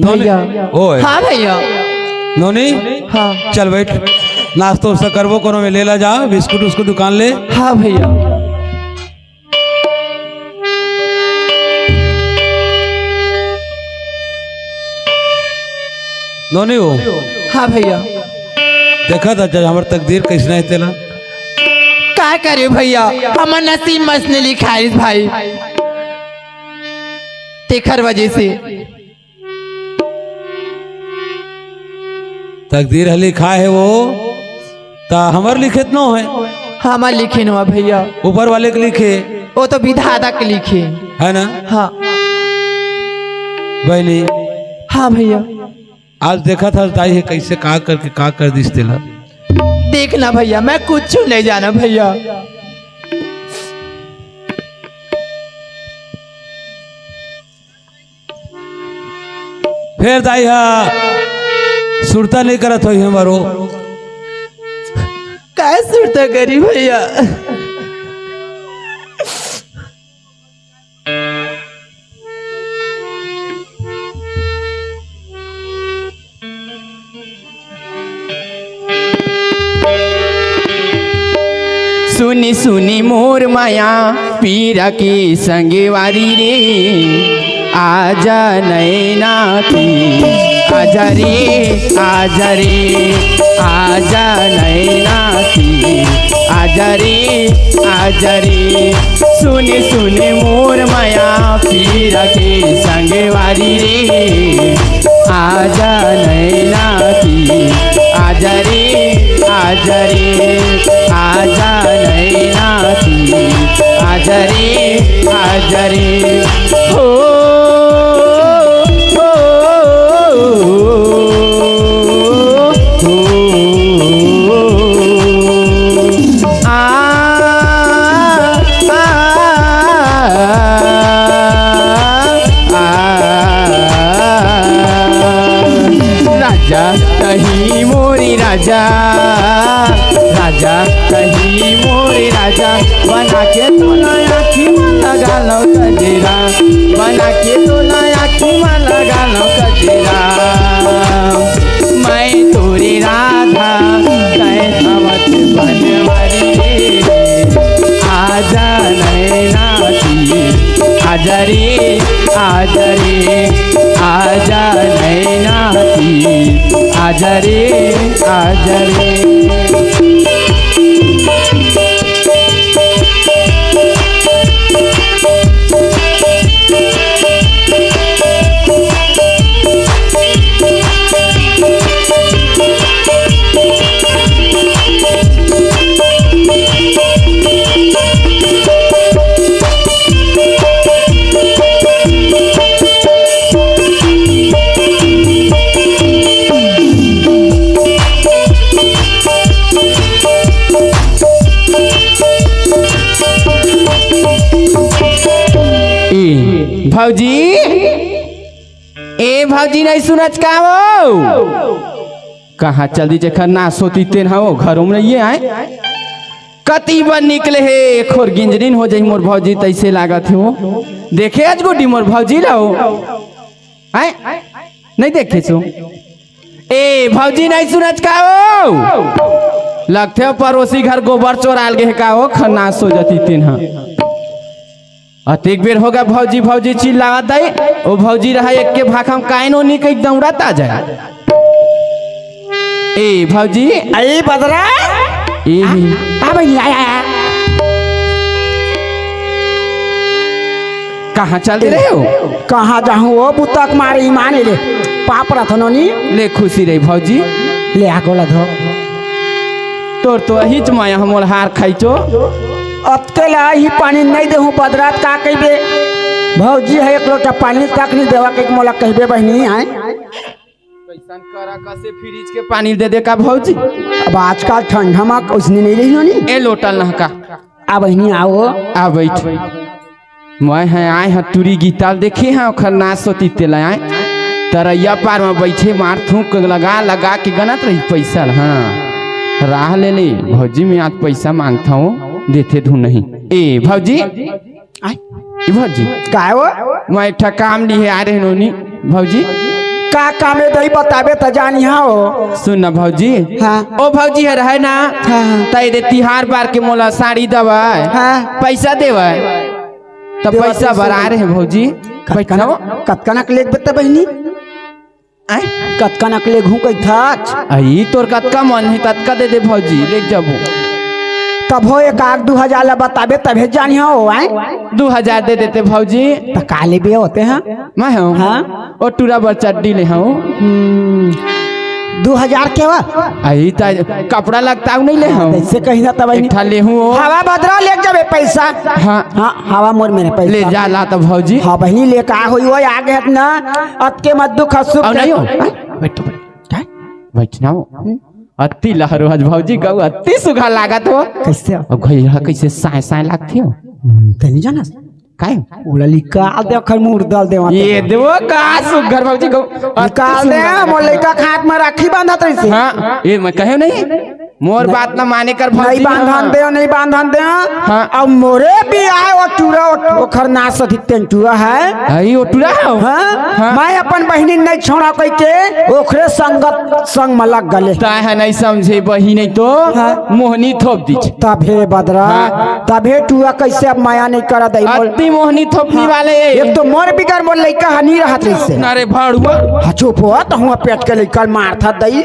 नोनी, भैया। ओए। हाँ भैया। नोनी, हाँ। चल बैठ, नाश्ता उस्ता करबो, कोनो में ले ला जा, बिस्कुट उस्कुट दुकान ले। हाँ भैया। नोनी हो। हाँ भैया। देखा था जज हमर तकदीर कैसना है तेला। का करे भैया, हमर नसीब मस ने लिखाइस भाई, तेखर वजह से। तकदीर ह लिखा है वो, त हमर लिखे त नो है। हमर लिखे नवा भैया। ऊपर वाले के लिखे। वो तो विधाता के लिखे। है ना? हाँ। बहनी। हाँ भैया। आज देखत हस दाई ह कइसे का करके का कर दिस तेला। देख ना भइया, मैं कुछु नइ जानंव भइया। फेर दाई ह सुरता नइ करत होही हमरो। काय सुरता करही भइया? सुनी सुनी मोर मया पीरा के संगवारी रे, आजा नैना की, आजा रे, आजा रे, आजा नैना की, आजा रे, आजा रे। सुनी सुनी मोर मया पीरा के संगवारी रे, आजा नैना की, आजा रे, आजा रे, आजा नैना की, आजा रे, आजा रे। हो, हो, हो, हो, हो। आ, आ, आ, आ। राजा तही मोरी राजा, राजा तही मोरी राजा, बना के तोला आँखी में लगा लो गजरा, बना के तोला आँखी में लगा लो गजरा। मैं तोरी राधा, तै भवत बनवारी रे। आजा नैना की, आजा रे, आजा रे, आजा नैना की, आजा रे, आजा रे। ए भौजी, ए भौजी, नहीं सुनत का हो? कहाँ चल दी जेखर नास होती तेन हो, घरों में नहीं आए। कति बन निकले हे, खोर गिंजरिन हो जाई मोर भौजी, तैसे लागत हो। देखे आज गुड्डी मोर भौजी ला हो। आए? नहीं देखे सो। ए भौजी, नहीं सुनत का हो? लगथे पड़ोसी घर गोबर चोराल गे हे का हो, खन्नास हो जाती तेन हा। अतेक बेर होगे भौजी भौजी चिल्लावत हे। ओ भौजी रहा एक के भाखा म काय नो नी कहि दौड़त आ जाए। ए भौजी। अई बदरा। ए। आ, आ बहिनी, आय, आय, आय। कहाँ चल दे रहे हो? कहाँ जाहूँ ओ बुतक मारे ईमान ले। पाप रथनो नी। ले खुशी रही भौजी। ले आ गोला धो। तोर तो अहिच माया हमोल हार खाइचो। अतके ला ही पानी नहीं देहूँ बदरात का कहिबे। भौजी है एक लोटा पानी तक नहीं देवा के मोला कहिबे बहिनी आए। कैसन करा कसे फ्रिज के पानी दे दे का भौजी? अब आजकल ठंडा मा उसने नहीं रही होनी। ए लोटल नहका। आ बहिनी आओ। आ बैठ। मैं है आए ह टूरी गीताल देखे ह ओखर नास होती तेला आए। तरैया पार म बैठे मार थूक लगा लगा के गनत रही पैसा ल। हाँ। राह ले ले भौजी मैं आज पैसा मांगता हूँ देथे धुन नहीं। ए भौजी। आय। ए भौजी। काय हो? मैं एक ठा काम लिए आए रहे नोनी भौजी। का काम हे दई बताबे त जानी हाँ हो। सुन ना भौजी। हाँ। ओ भौजी हर है ना। हाँ, हाँ। तई दे तिहार बार के मोला साड़ी दवा। हाँ। पैसा देवा। त देवा पैसा पैसा भरा दे। रहे भौजी। कतका बैठाओ। न-, कतका नक लेक बता बहिनी? आय? कतका नक लेघूं कहिथाच? अई, तोर कतका मन हे, ततका दे दे भौजी, लेग जाबो। तभो एक आध दू हजार ला बताबे, तभे जानिहो, आय? दू हजार दे देते भौजी। त का लेबे होते हैं? मैं हूँ। हाँ? ओ टूरा बर चड्डी ले हूँ। हम्म, दू हजार के हवा। अही त कपड़ा लगता नहीं ले हूँ। तइसे कही ना त बहिनी। एक ठा ले हूँ। हवा बदरा ले जाबे पैसा। हाँ। हाँ, हवा मोर मेर पैसा। ले जा ला त भौजी। हाँ बहिनी, ले का होई, वो आ गए ना। अतके मत दुख हंसू। अउ नहीं हो। बैठो, बैठो। बैठना हो। अति लहरो हज भौजी कहू, अति सुघर लागत हो। कइसे? अब घर कइसे साय साय लागथे हो। तनी जाना। काय? ओला निकाल दे, ओखर मुर्दा ल देवा ये तेला। देवो का सुघर भौजी को निकाल दे, मोर लइका के हाथ में राखी बांधत रहिसे। हाँ, ये मैं कहे नहीं, मोर बात ना माने कर भौजी। नहीं बांधन दे, नहीं बांधन दे। हाँ। अब मोरे भी आए वो टूरा, वो, ओखर नास अधिक टेंटुआ है। अई वो टूरा है। हाँ? हाँ। मैं अपन बहिनी नहीं छोड़ा कहि के ओखरे संगत संग में लग गले। ताय है नहीं समझे बहिनी तो हाँ। मोहनी थोप दीजिए। तभे बदरा, हाँ। तभे टुआ कइसे अब मया नइ करत दई मोर। अति मोहनी थोपनी हाँ। वाले। एक तो मोर बिगर मोर लइका ह नइ रहत रहिसे। अरे भाड़ुआ। हाँ, चुप हो, त हुआ पेट के लइका ल मारथस दई।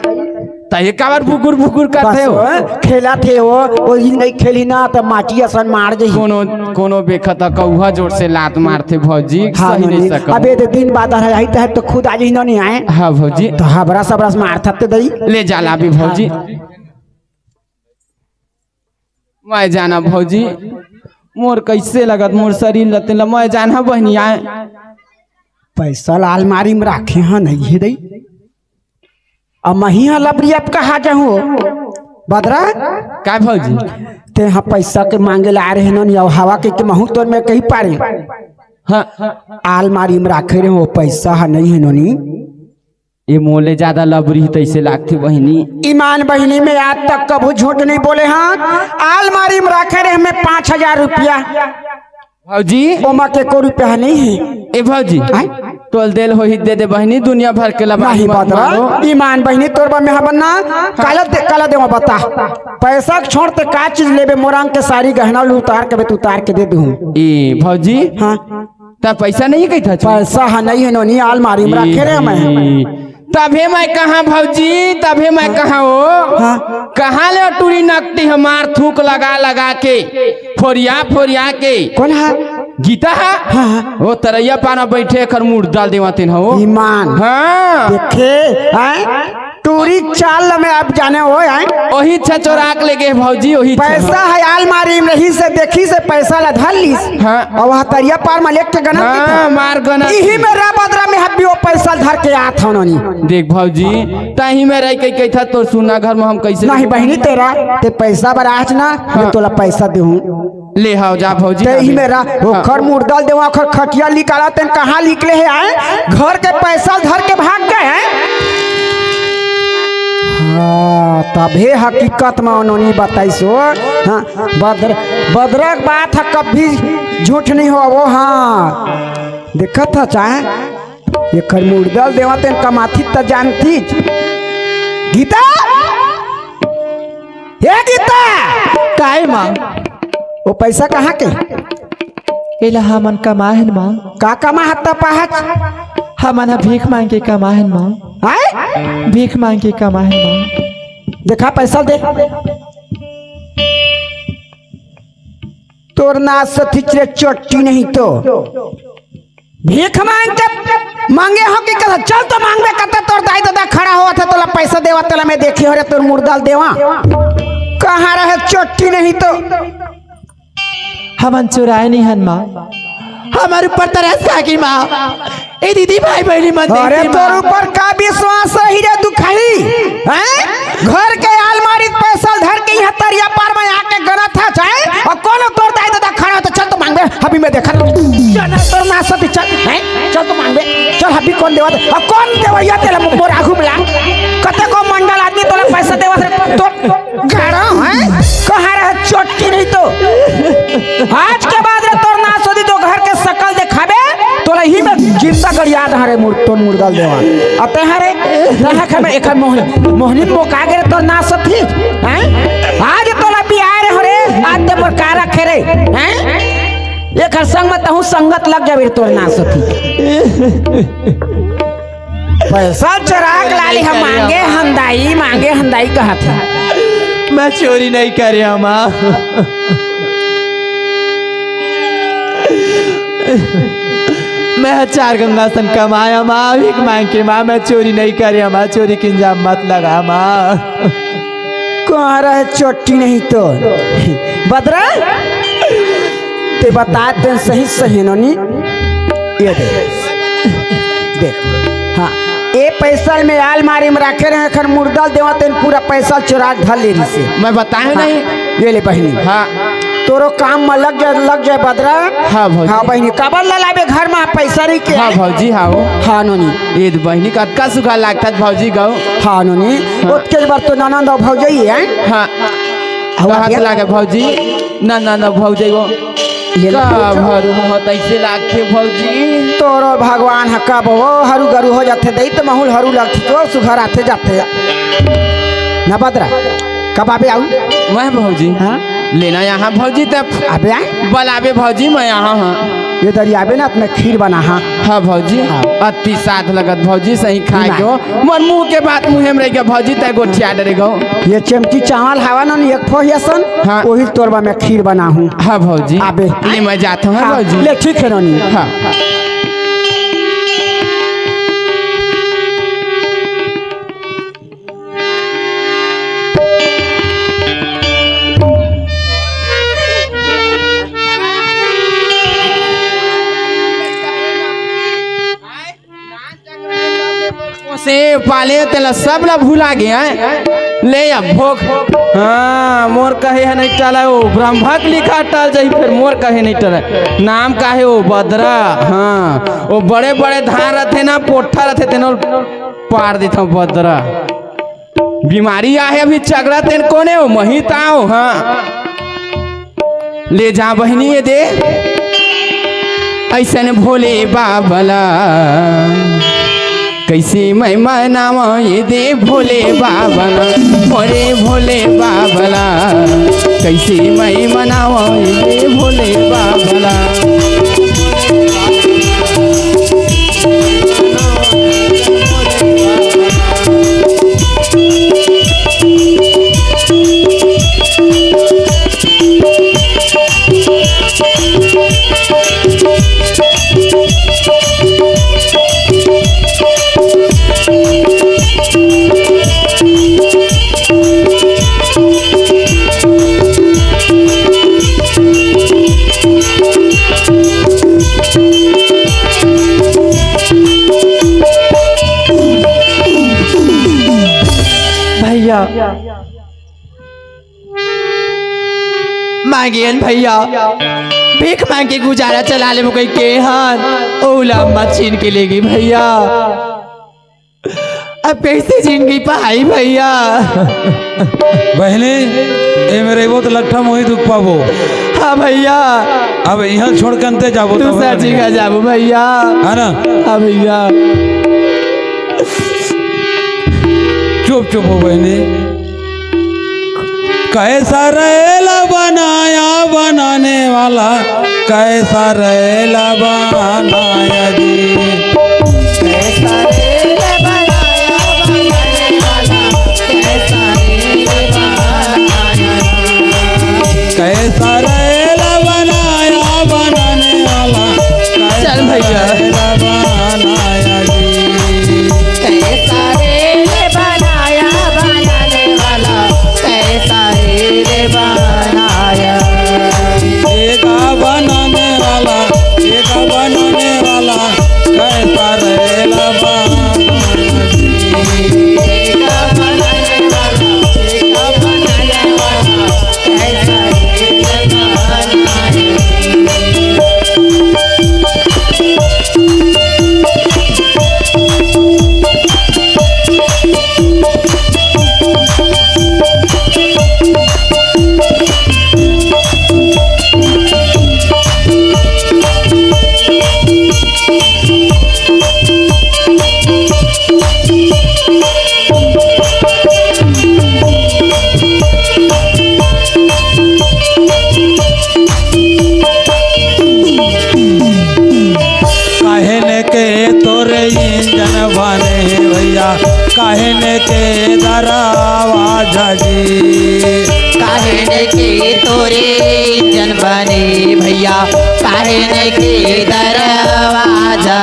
त ये काबर बुकुर बुकुर करथे हो? खेलत हे वो, वो ही नइ खेली ना त माटी असन मार जही। कोनो, कोनो बेखत ह कौहा जोर से लात मारथे भौजी, हाँ, सही नइ नोनी। सकत। अबे तो दिन बाद है, यही तहत तो खुद आज ही नोनी आए। हाँ भौजी। त हबरा सबरस मारथस ते दई। ले जा ला अभी भौजी। हाँ। मैं जाना भौजी, मोर कइसे लगत, मोर शरीर ल तेला मैं जाना बहिनी आए। पैसा ला अलमारी में राखे ह, नइ हे दई। अब मही ह लबरी अब कहा जाहूँ बदरा। का भौजी? ते ह पैसा के मांगे ला आ रहे नोनी, अउ हवा के, के महू तोर में कही पारे। हाँ। अलमारी में राखे रहे हो, पैसा ह नइ हे नोनी। ये मोले ज्यादा लबरी तइसे लागथे बहिनी। ईमान बहिनी में आज तक कभू झूठ नहीं बोले हन। आलमारी में राखे रहे हमें पाँच हजार रुपया। भौजी। ओमा के को रुपया नहीं है। ए भौजी। आय? तोल देल होही दे दे बहिनी, दुनिया भर के लबा नहीं मत बदरा। मारो। ईमान बहिनी तोर बा में हबन ना। काला दे, काला देवा बता। पैसा के छोड़ ते का चीज लेबे? मोर अंग के सारी गहना ल उतार के बे, तू उतार के दे दूँ। ए भौजी। हाँ। त पैसा नहीं कही था? पैसा ह नहीं है नोनी, आलमारी में रखे रहे मैं। तभे मैं कहा भौजी, तभे मैं कहा हो। हाँ। कहाँ ले टूरी नकटी हमार थूक लगा लगा के, फोरिया फोरिया के। कौन है? गीता है? हाँ, हाँ। वो तरैया पाना बैठे खर मुड़ डाल देवा तेन हो। ईमान। हाँ। देखे, हैं? टूरी चाल ल में अब जाने हो, हैं? ओही छचोराक ले गे भौजी, ओही छ- पैसा है आलमारी में रही से, देखी से पैसा ला धर लीस। हाँ। अउ वह तरिया पार में लेके गनत हाँ, दिखा। मार गनत। इही में रा बदरा में हब्बी वो पैसा धर के आत हन नोनी। देख भौजी, ताही में रह के कही था तोर सुना घर में हम कइसे नहीं बहिनी तेरा, ते पैसा बर आज ना, मैं हाँ। तोला पैसा देहूँ। ले हाव जा भौजी, ते ही अभी। मेरा हाँ। ओखर मुर्दा ल देवा, ओखर खटिया निकाला, तेन कहाँ निकले हे आए? घर के पैसा धर के भाग गए हैं। हाँ, तभे हकीकत में उन्होंने बताइस हो। हाँ, बदर-, बदरा के बात ह, कभी झूठ नहीं हो वो। हाँ, देखत ह चाहे एखर मुर्दा ल देवा तेन कमाथी त जानती। गीता, हे गीता, काय माँ? वो पैसा कहाँ के? एला हमन कमाए हन माँ। का कमा हत्ता पहच? हमन ह भीख मांग के कमाए हन माँ। आय? भीख मांग के कमाए हन माँ। देखा पैसा दे। तोर ना सथिच रे चोट्टी नहीं तो। भीख मांग के मांगे हो कि कहा, चल तो मांगबे करते, तोर दाई ददा खड़ा होवत हे, तोला पैसा देवा, तोला मैं देखी हो रे, तोर मुर्दा ल देवा। कहाँ रहे चोट्टी नहीं तो। हमन चुराए नहीं हन माँ, हमर ऊपर तरस खा गे माँ। ए दीदी, भाई बहिनी मन अरे देखी तोर माँ। ऊपर का विश्वास रही रे दुखाई, हैं? घर के आलमारी के पैसा धर के यहाँ तरिया पार में आके गनत हस, हैं? अउ कोनो तोर दाई ददा खड़ा हो त चल तो मांगबे, अभी मैं देखत हूँ। चल तोर ना सती चल, हैं? चल तो मांगबे, चल अभी कोन देवत, अउ कोन देवइया तेला मोर आगू में ला। कते को मंडल आदमी तोला पैसा देवत रे, तो गाड़ा, हैं? कहाँ रहे चोट्टी नहीं तो। आज के बाद रे तोर ना सती तो घर के सकल देखाबे, तोला ही में जिंदा गड़िया दहा रे मुर-, तोर मुर्दा ल देवा। अते हरे, रहा खमे एकर मोहनी, मोहनी मोका गे रे तोर ना सती, हैं? आज तोला बियाह रे हो रे, आज ते मोर का रखे रे, हैं? एकर संग में तहूँ संगत लग जाबे रे तोर ना सती। पैसा चोरा के लाली हम मांगे हंदाई, मांगे हंदाई कहत हे। मैं चोरी नहीं करे हमा। मैं चार गंगा सन कमाया माँ, भीख मांग के माँ, मैं चोरी नहीं करे माँ, चोरी के इल्जाम मत लगा माँ। कहाँ रहे चोटी नहीं तो। बदरा, ते बता दे सही सही नोनी। ये दे। देख। हाँ। ए पैसा में आलमारी में रखे रहे, खन मुर्दा देवा तेन पूरा पैसा चोरा के धर ले रही से। मैं बताए हाँ। नहीं। ये ले बहिनी। हाँ। तोरो काम में लग जाए, लग जाए बदरा। हाँ भौजी। हाँ बहिनी, काबर ललाबे घर में पैसा रही के? हाँ भौजी, हाँ हो। हाँ नोनी। ये तो बहिनी कतका सुखा लागत भौजी गौ। हाँ नोनी। हाँ। ओतके बार तो ननद और भौजाई है। हाँ। हवा कहाँ से दिया? लागे भौजी? ना ना ना भौजी वो। ये का लो, भरू हो तैसे लागथे भौजी? तोरो भगवान ह कब वो हरू गरू हो जाथे दई त महूल हरू लागथे तो सुघर आथे जाथे। ना बदरा, कब आबे आऊ? मैं भौजी। हाँ? लेना यहाँ भौजी तब। अबे आए? बल आबे भौजी मैं यहाँ हाँ। ये दरी आबे ना त मैं खीर बना हाँ। हाँ भौजी। हाँ। अति साथ लगत भौजी सही खाए ना। के हो। मोर मुंह के बात मुंहे में रह गया भौजी तय गोठिया डरे गो। ये चमची चावल हवा ना एक फो हियासन। हाँ। वही तोरबा मैं खीर बना हूँ। हाँ भौजी। आबे। ले मैं जाता हूँ हाँ, भौजी। ले ठीक है नोनी। हाँ। से पाले तेला सब ला भुला गे हैं। ले अब भोग। हाँ, मोर कहे है नहीं टला, ओ ब्रह्मा के लिखा टल जाही, फिर मोर कहे नहीं टला। नाम का है ओ बदरा? हाँ, ओ बड़े बड़े धान रथे ना, पोट्ठा रथे, तेनो पार देथव बदरा। बीमारी आहे अभी चगड़ा तेन कोने हो मही ताव, हाँ। ले जा बहिनी ये दे। ऐसन भोले बाबला कैसे मैं मनावा ये दे भोले बाबला, मोरे भोले बाबला कैसे मैं मनावा ये दे भोले बाबला। भैया, मांगेन भैया, भीख मांग के गुजारा चला ले मुकई के हन, ओला मत छीन के लेगी भैया। अब कैसे जिंदगी पाई भैया? बहनी, ए मेरे वो तो लट्ठा मोही दुख पाबो। हाँ भैया। अब यहाँ छोड़ के अंते जाबो तो दूसरा भैया। जगह जाबो भैया। है ना? हाँ भैया। चुप चुप हो बहनी। कैसा रेला बनाया बनाने वाला, कैसा रेला बनाया जी। कैसा रेला बनाया बनाने वाला, कैसा रेला बनाया। कैसा रेला बनाया बनाने वाला, चल भैया। कैसा रेला बनाया जी। कैसा रेल बनाया बनाने वाला, कैसा रेल बनाया। एका बनाने वाला, एका बनाने वाला, कैसा रेल बनाया जी। एका बनाने वाला, एका बनाने वाला, कैसा रेल बनाया। काहे ने के तोरे इंजन बने भैया, काहे ने के दरवाजा जी। काहे ने के तोरे इंजन बने भैया, काहे ने के दरवाजा।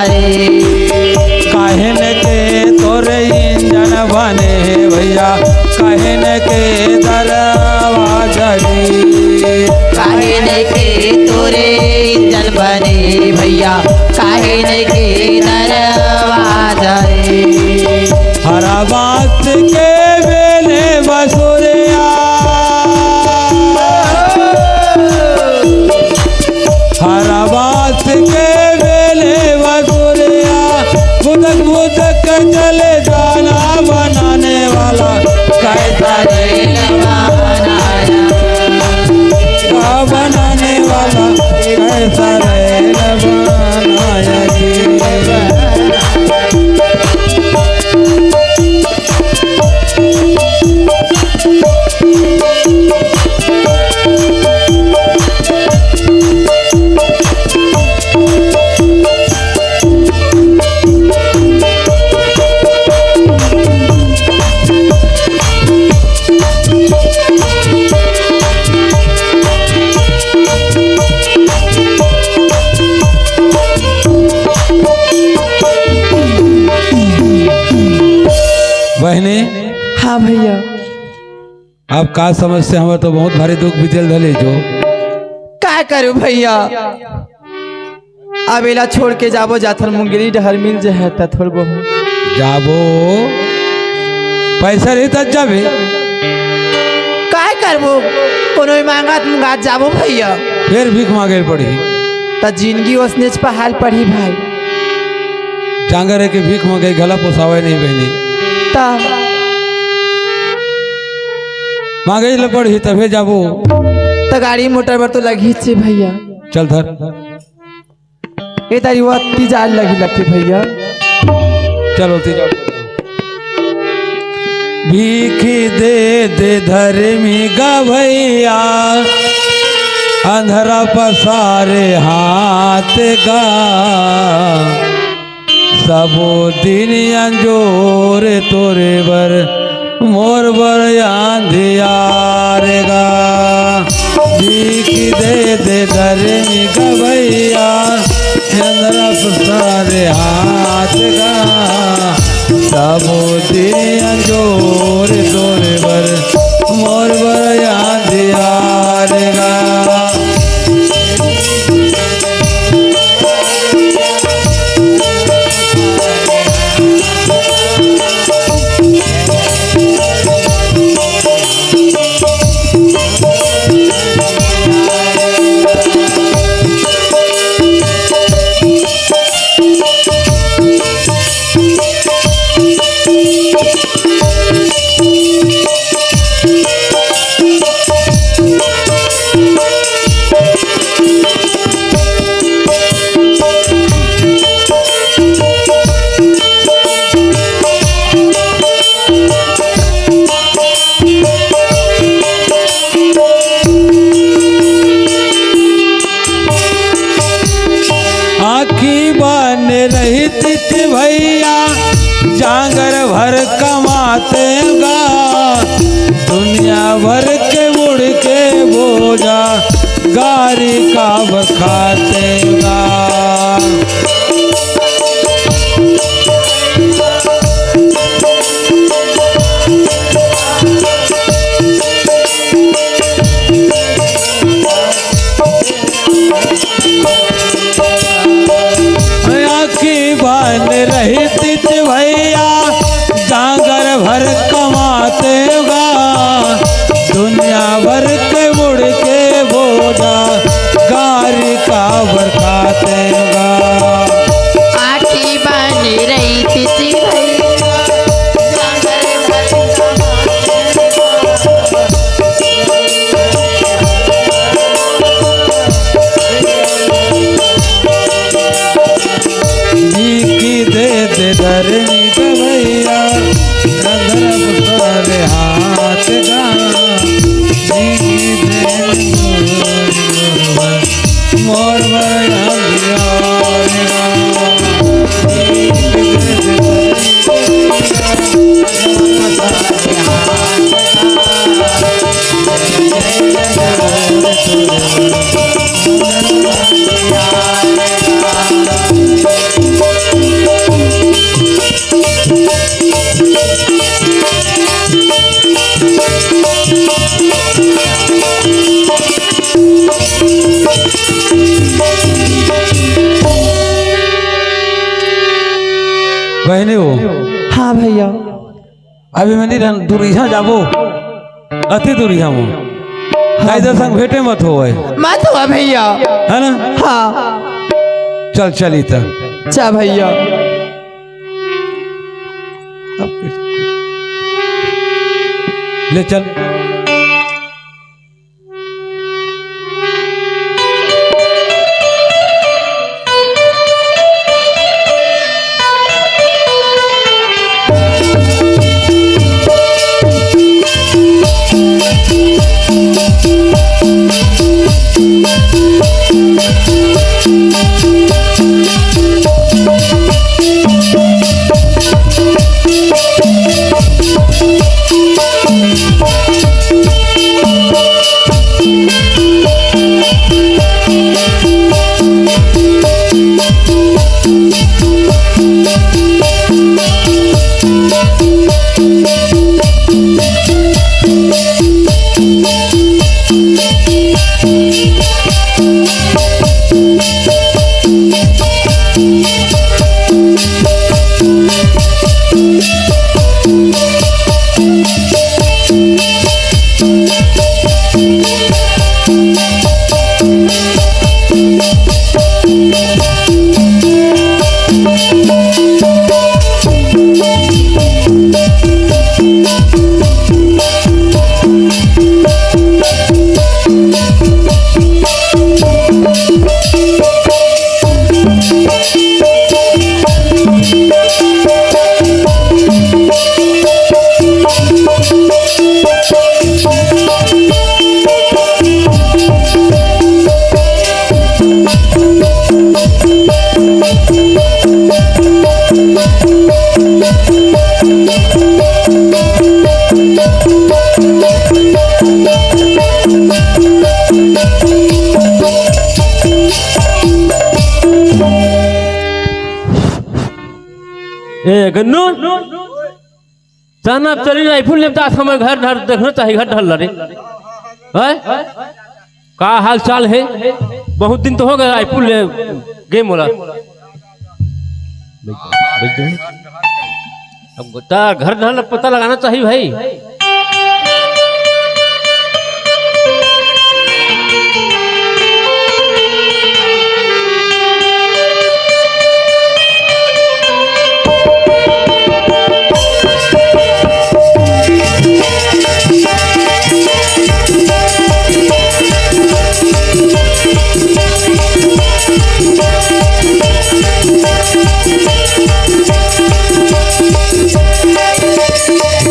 काहे न के दरवाजा रे। काहे न के तोरे इंजन बने भैया, काहे न के दरवाजा रे। हरा बात के बेले बसुरिया। हरा बात के बेले बसुरिया। बुदक बुदक कर चले दाना बनाने वाला कैसा रे बनाया। का बनाने वाला कैसा रे बनाया जी। बहनी, हाँ भैया। अब का समस्या, हमर तो बहुत भारी दुख बीतल धले जो। का करू भैया, अब एला छोड़ के जाबो, जाथन मुंगेली डहर मिल जाए त थोड़ बहुत। जाबो, पैसा रही तब जाबे। का करबो, कोनो ही मांगत मुंगात जाबो भैया। फिर भीख मांगे पड़ी। त जिंदगी ओसनेच पहाल पड़ी भाई। जांगर है कि भीख मांगे घला पोसावे नहीं बहनी। त मांगे ले पड़ही तभे जाबो। त गाड़ी मोटर बर तो लगही छे भैया। चल धर। ए तारी वो तीजा लगी लगती भैया। चलो तीजा। भीख दे दे धर्मी गवैया, अंधरा पसारे हाथ गा। सबो दिन अंजोर तोरे बर, मोर बर अंधियार गा। भीख दे दे धर्मी गवैया, चंद्र सारे हाथ गा। सबो दिन अंजोर तोरे बर, मोर बर अंधियार गा। आँखी बन रही तित भैया, जांगर भर कमाते गा। दुनिया भर के मुड़ के बोझा, गारी का बखाते गा। आँखी बान रही तित भैया, जांगर भर कमाते गा। दुनिया भर के मुड़ के बोझा, गारी का बरखाते बहिनी हो। हाँ भैया। अभी मैं नहीं रहन, दूरिहा जाबो, अति दूरिहा मो। हाँ। कायदा संग भेंटे मत होवय। मत होवय भैया। है ना? हाँ। चल, चली त। चा भैया। ले चल। ए गन्नू, चल ना, चली ना, राइफल लेम त समय घर धर देखना चाहिए, घर धर लरे। हैं? का हाल चाल है? बहुत दिन तो हो गया राइफल ले गे मोला। अब गोटा घर धर पता लगाना चाहिए भाई।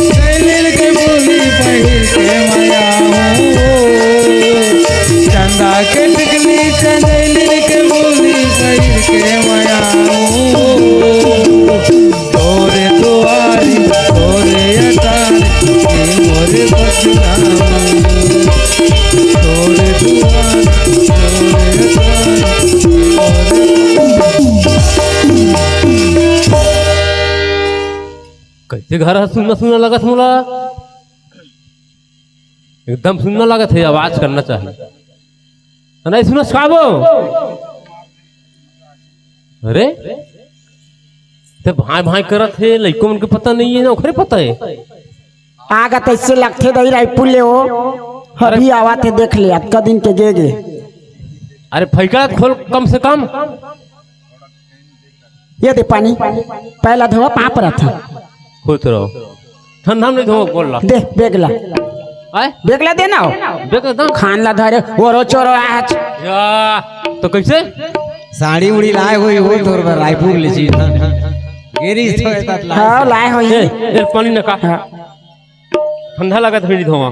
चंदैल के बोली पहिर के मया हूँ, चंदा के टिकली, चंदैल के बोली पहिर के मया हूँ। तोरे दुआरी, तोरे अटारी, ये मोरे बदनाम। तोरे दुआरी, तोरे अटारी, ये मोरे कैसे घर ह सुन्ना सुन्ना लगत मोला? एकदम सुन्ना लगत हे, आवाज करना चाहिए। त नहीं सुनस का वो? अरे, ते भाई भाई करत हे, लइको मन के पता नहीं है ना, ओखरे पता है। आगा तैसे लगथे दई रायपुर ले हो, अभी आवा थे देख ले, अतका दिन के गे गे। अरे फैकड़ा खोल कम से कम। ये दे पानी, पहला धोवा पाप रहा था। खुश रहो। ठंडा में नहीं धोवा, बोल ला। दे, बेगला। आय? बेगला देना हो। बेगला दम। खान ला धरे, ओरो चोरो आज। या, तो कैसे? साड़ी उड़ी लाए हुई हो तोर बर रायपुर ले चीज ना। गेरी तो एतात लाए हाँ, से। लाए हुई। ए, ए, पानी न का। हाँ। ठंडा लगा थोड़ी धोवा।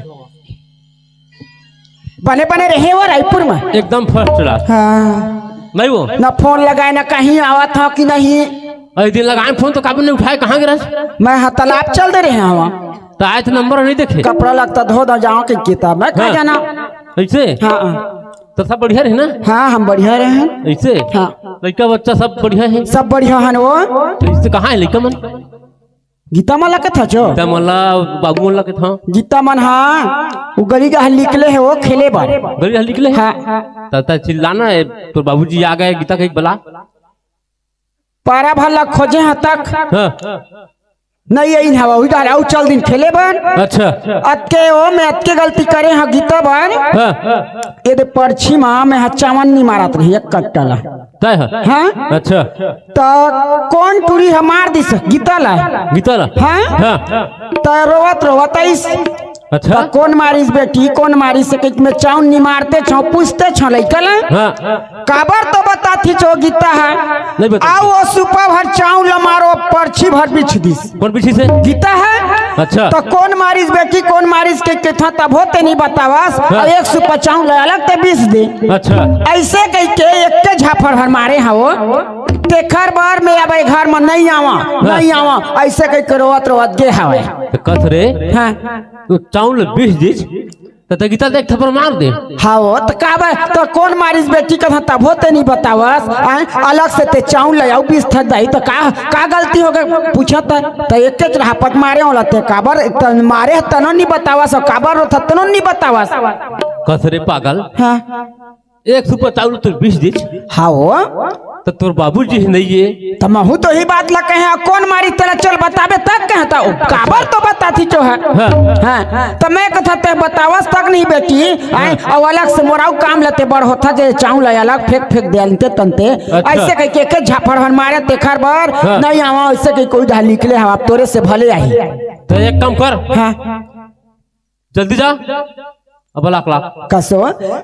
बने बने रहे वो रायपुर में। एकदम first class। हाँ। नहीं वो? ना फोन लगाए, ना कहीं आवत हो कि नहीं। अरे दिन लगाए फोन तो काबू नहीं उठाए, कहाँ गिरस? मैं हाँ तालाब चल दे रहे हैं वहाँ। तो आज नंबर नहीं देखे? कपड़ा लगता धो दो, जाओ के किताब, मैं कहाँ हाँ। जाना? ऐसे? हाँ, हाँ। तो सब बढ़िया रहे ना? हाँ, हम बढ़िया रहे हैं। ऐसे? हाँ। लड़का बच्चा सब बढ़िया है? सब बढ़िया है वो। तो इससे कहाँ है लड़का मन? गीता मन ला कथा छो? गीता मन ला, बाबू मन ला कथा। गीता मन हा, वो गली डहर निकले हे, वो खेले बर। गली डहर निकले हे? हाँ। त, त चिल्लाना हे, तोर बाबूजी आ गए, गीता कहिके बला। पारा भर ला खोजे हा तक। हाँ। नहीं, यही हवा, उही डहर, अउ चल दिन खेले बर। अच्छा। अतके ओ, मैं अतके गलती करे हा गीता बर। हाँ। ये दे परछी मा, मैं हा चावन नहीं मारत रही, एक कट्टा ला। तय ह? हाँ? अच्छा। त कोन टूरी ह मार दिस गीता ला? गीता ला? हाँ? हाँ। त रोवत रोवत आइस। अच्छा। त कोन मारिस बेटी, कोन मारिस? से कहिके मैं चाउन नि मारते छौं, पूछते छौं लइका ला। हाँ। काबर तो बताथी छो गीता ह। नहीं बता। आओ ओ सुपा भर चाउन ला मारो, परछी भर बिछ दिस। कोन बिछिस हे? गीता ह। अच्छा। त कोन मारिस बेटी, कोन मारिस कहिके कथों तभो ते नहीं बतावस, हाँ। अउ एक सुपा चाउन ला अलग ते बिछ दे। अच्छा। अइसे कहिके एक के झापड़ भर मारे हव, तेखर बर मैं अब ए घर म नहीं आवा, हाँ। नहीं आवा, अइसे कहिके रोवत रोवत गे हवय। त कस रे, हाँ। तू चाउन ला बिछ दिस, त ते गीता ला एक थप्पड़ मार दे। हाँ, वो त काबर, त कोन मारिस बेटी कथों तभो ते नहीं बतावस, आय, अलग से ते चाउन ला अउ बिछ थक दाई, त का, का गलती हो गे पूछत, त एक के झापट मारे हव ला ते काबर, त मारे ह तनो नहीं बतावस, अउ काबर रोथस तनो नहीं बतावस। कस रे पागल। हाँ। एक सुपा चाउन ला तू बिछ दिस। हाँ वो। त तोर बाबूजी ही नहीं हे। त महू तो ही बात ला कहे, कोन मारिस तेला चल बताबे तब कहे त ओ काबर तो बताथी छो ह। हाँ। हाँ। त मैं कथों ते बतावस तक नहीं बेटी, आय, हाँ। अउ अलग से मोर अउ काम ला ते बड़ होथस जे चाउन ला अलग फेंक फेंक दे अंते तंते। अच्छा। अइसे कहिके के झापड़ भर मारे तेखर बर, हाँ। नहीं आवा, अइसे कहिके कोई डहर निकले हव, अब तोरे से भले आही। त एक काम कर। हाँ। जल्दी जा, अब बलाक ला। कसो,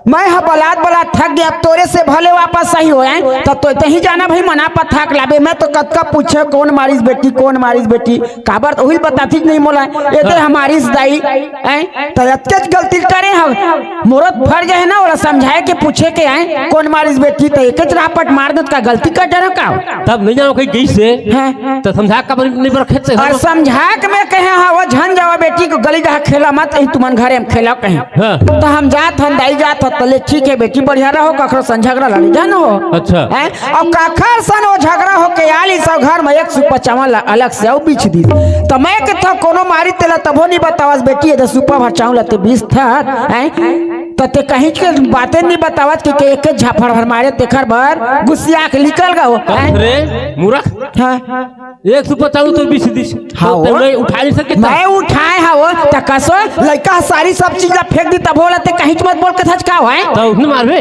मैं ह बलात बलात थक गे, अब तोरे से भले वापस आही होय, त तो तहीं जाना भाई मना पथाक लाबे। मैं तो कतका पूछे, कोन मारिस बेटी, कोन मारिस बेटी, काबर तो उही बताथी नहीं मोला, एदे हाँ। ह मारिस दाई, हैं? त अतकेच गलती करे हव, मोरो फर्ज हे ना, ओला समझाए के पूछे के, हैं? कोन मारिस बेटी, त एकेच रापट मार देत का गलती कर डरा का? तब नहीं जाओ कहीं गई से, हाँ। त समझा काबर नहीं बर खेत से, अउ हाँ। समझा के मैं कहे हव, वो झन जावा बेटी को गली डहर खेला मत, यही तुमन घरे म खेला कहे। हाँ। त हम जात हन, दाई जात हन, त ले ठीक हे बेटी, बढ़िया रहो, कखरो सन झगड़ा लड़ी जानो हो। अच्छा। हैं? अउ कखर सन वो झगड़ा होके आली सब घर म एक सुपा चाउन ला अलग से अउ बिछ दिस। त मैं कथों कोनो मारिस तेला तभो नहीं बतावस बेटी, एदे सुपा भर चाउन ला ते बिछ थक, हैं? त ते कहीं के बाते नहीं बतावस कि, के एक झापड़ भर मारे तेखर बर गुस्सिया के निकल गो। कस रे, मूरख। हाँ। एक सुपा चाउन ला तू बिछ दिस। हाँ, त वो। मैं उठा नहीं सके त। मैं उठाए हव वो, त कसो, लइका ह सारी सब चीज ला फेंक दी तभो ला ते कहीं मत बोल के थच का होय? त उसने मारबे।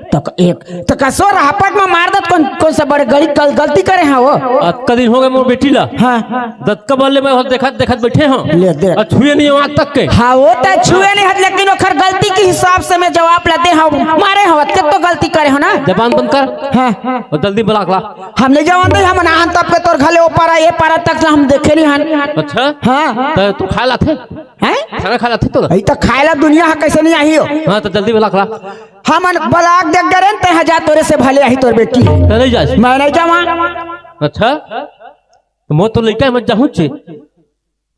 त क-, एक, त कसो रापट म मार दत कोन, कोन सा बड़े गली गल-, गलती करे हव वो? अतका दिन हो गे मोर बेटी ला। हाँ। दतका बल्ले मैं देखत, देखत बैठे हव। ले दे। अउ छुए नहीं हव आज तक के। हाँ, वो त छुए नहीं हव, लेकिन ओखर गलती के हिसाब से मैं जवाब ला दे हव। मारे हव, अतके तो गलती करे हव ना। जबान बंद कर। हाँ। अउ जल्दी बलाक ला। हम नहीं जावन दे, हम ना हन तब के तोर घले ओ पारा, ए पारा तक से हम देखे नहीं हन। अच्छा? हाँ। त तू खाए ला थे? हैं? खाना खाए ला थे तो? अई त खाए ला दुनिया ह कइसे नहीं आही हो? हाँ, त जल्दी बलाक ला। हमन बलाक देख डरेन, ते ह जा, तोरे से भले आही तोर बेटी। त नहीं जा। मैं नहीं जावा। अच्छा? त मोर तो लइका हे, मैं जाहूँ चे।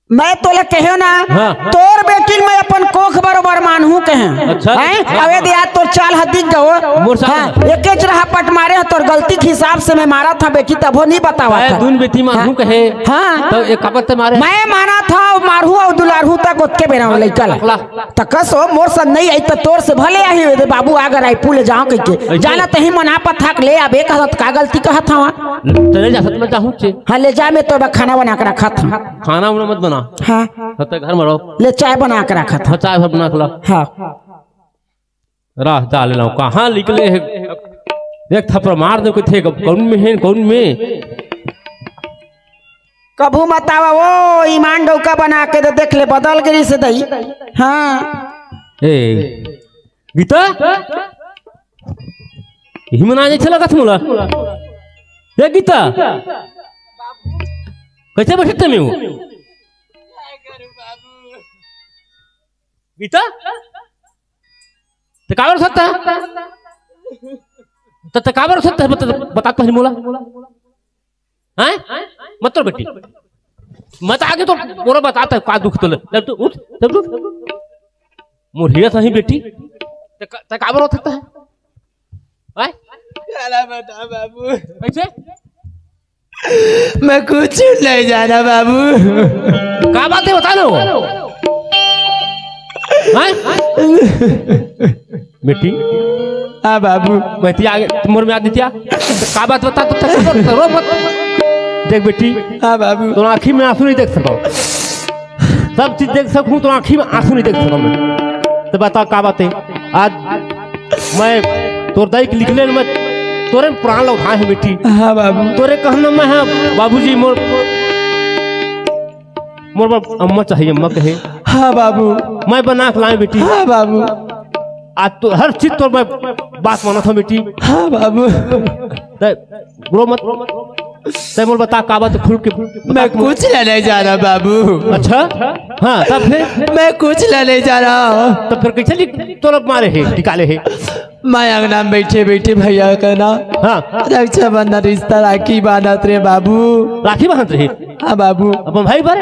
मैं तोला कहेव ना, हाँ। तोर बेटी ल मैं अपन कोख बरोबर मानहूँ कहे। अच्छा। हैं? हाँ। अबे दे, आज तोर चाल ह दिख गो। मोर साथ हाँ, में। एकेच रापट मारे ह, तोर गलती के हिसाब से मैं मारत हँव बेटी, तभो नहीं बतावत तैं ह। दुन बेटी मानहूँ हाँ। कहे। हाँ। त एक काबर ते मारे? मैं मानत हँव, मारहूँ अउ दुलारहूँ तक ओतके बेरा म लइका ला। अकला। त कसो, मोर सन नहीं आई त तोर से भले आही, दे बाबू अगर आई पुले जाओ कहिके। ऐसे? जाना तहीं मना पथाक ले आबे, कहत का गलती कहत हँव? चले जा, सच में जाहूँ चे। हाँ, ले जा, मैं तोर बर खाना बना के रखत हँव। खाना उना मत बना। हाँ। तब तक घर में रहो। ले, चाय बना के रखत हँव। हाँ, चाय सब बना के ला। हाँ। राह जा ले लाओ, कहाँ निकले हे? एक थप्पड़ मार दे, कथे, "कौन में है, कौन में?" कभू मत आवा, ओ ईमान डौका बना के दे, देख ले, बदल गिरी से दई। हाँ। ए, गीता? इही मन आ जाइसे लगत मोला। ए गीता, कइसे बइठे ते में वो? गीता, ते काबर रोथस? त, ते काबर रोथस? बता, बता तो मोला। हैं? मत तो बेटी। मत आगे तो मोला बतात हँव, का दुख तोला। तब तो उठ, तब तो। मोर हिया सही बेटी। ते का, ते काबर रोथस? हैं? चला बता बाबू। कइसे? मैं कुछ नहीं जाना बाबू। का बात है, बता दो। हैं? बेटी। हाँ बाबू। मैं तिया आगे, मोर में आ दितिया। का बात बता, तो तक रो, रो मत। देख बेटी। हाँ बाबू। तो आँखी में आंसू नहीं देख सको। सब चीज देख सकूं, तो आँखी में आंसू नहीं देख सकूं मैं। तो बता का बात है? आज मैं तोर दाई के निकले में तोरे प्राण ला उठाए हंव बेटी। हाँ बाबू। तोरे कहना मैं, हाँ बाबूजी, मोर, मोर बर अम्मा चाहिए, अम्मा कहे। हाँ बाबू। मैं बना के लाए बेटी। हाँ बाबू। आज तो हर चीज तोर मैं बात मानत हंव बेटी। हाँ बाबू। ते रो मत। ते मोर बता का बात खुल के बता। मैं कुछ ला नहीं जाना बाबू। अच्छा? हाँ, तब फिर? मैं कुछ ला नहीं जाना। तब फिर कैसे लिख-, तोर मारे हे, निकाले हे? मैं अंगना में बैठे बैठे भैया कहना। हाँ। रक्षाबंधन रिश्ता राखी बांधत रहे बाबू। राखी बांधत रहे? हाँ बाबू। अपन भाई बर?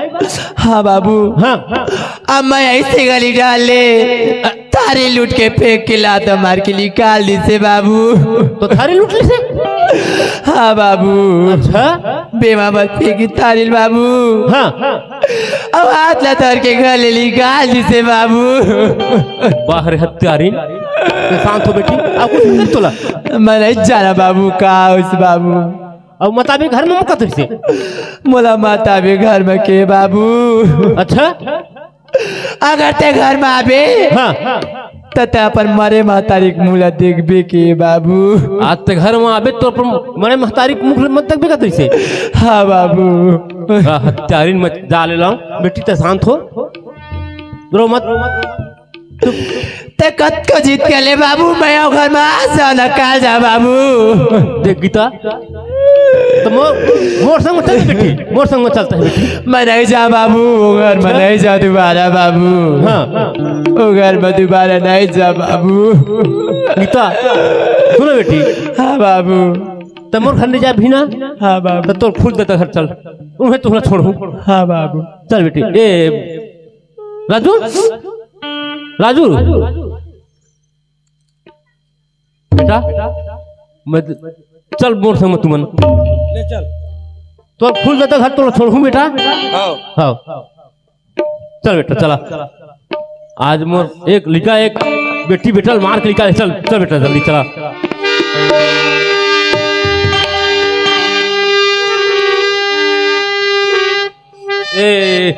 हाँ बाबू। हाँ। अब मैं ऐसे गली डाले, थारी लूट के फेंक के लात मार के निकाल दिसे बाबू। तो थारी लूट लिसे? हाँ बाबू। अच्छा। बेमा मत फेंकी थारी बाबू। हाँ। अब हाथ ला धर के गले निकाल दिसे बाबू। बाहर हत्यारी। शांत हो बेटी, अब कुछ नहीं तोला। मैं नहीं जाना बाबू, का होइस बाबू? अब मताबे घर में मुकत रहिसे। मोला मताबे घर में के बाबू। अच्छा। अगर ते घर में आबे, हाँ। त ते अपन मरे महतारी के मुंह ला देखबे के बाबू। आज ते घर में आबे तो अपन मरे महतारी के मुंह ला मत देखबे का तइसे? हाँ बाबू। हाँ, हत्यारिन मत डाले लाओ। बेटी ते शांत हो। रो मत। ते कतको जीत के ले बाबू, मैं ओ घर में आ जा ना, काल जा बाबू। देख गीता, तो मोर, मोर संग चल बेटी, मोर संग चलता है बेटी। मैं नहीं जा बाबू, ओ घर में नहीं जा दोबारा बाबू। हाँ। ओ घर में दोबारा नहीं जा बाबू। गीता, सुनो बेटी। हाँ बाबू। तो मोर घर नहीं जा भी ना? हाँ बाबू। तो तोर फूल देता घर चल, उन्हें तुहला छोड़हूँ। हाँ बाबू। चल बेटी। ए राजू, राजू, बेटा, मैं, चल मोर संग तुमन। ले चल। तोर फूल देता घर तोला छोड़हूँ बेटा। हाँ। हाँ। चल बेटा, चला। आज मोर एक लइका, एक बेटी, बेटा ल मार के लइका, चल, चल बेटा, जल्दी चला। ए,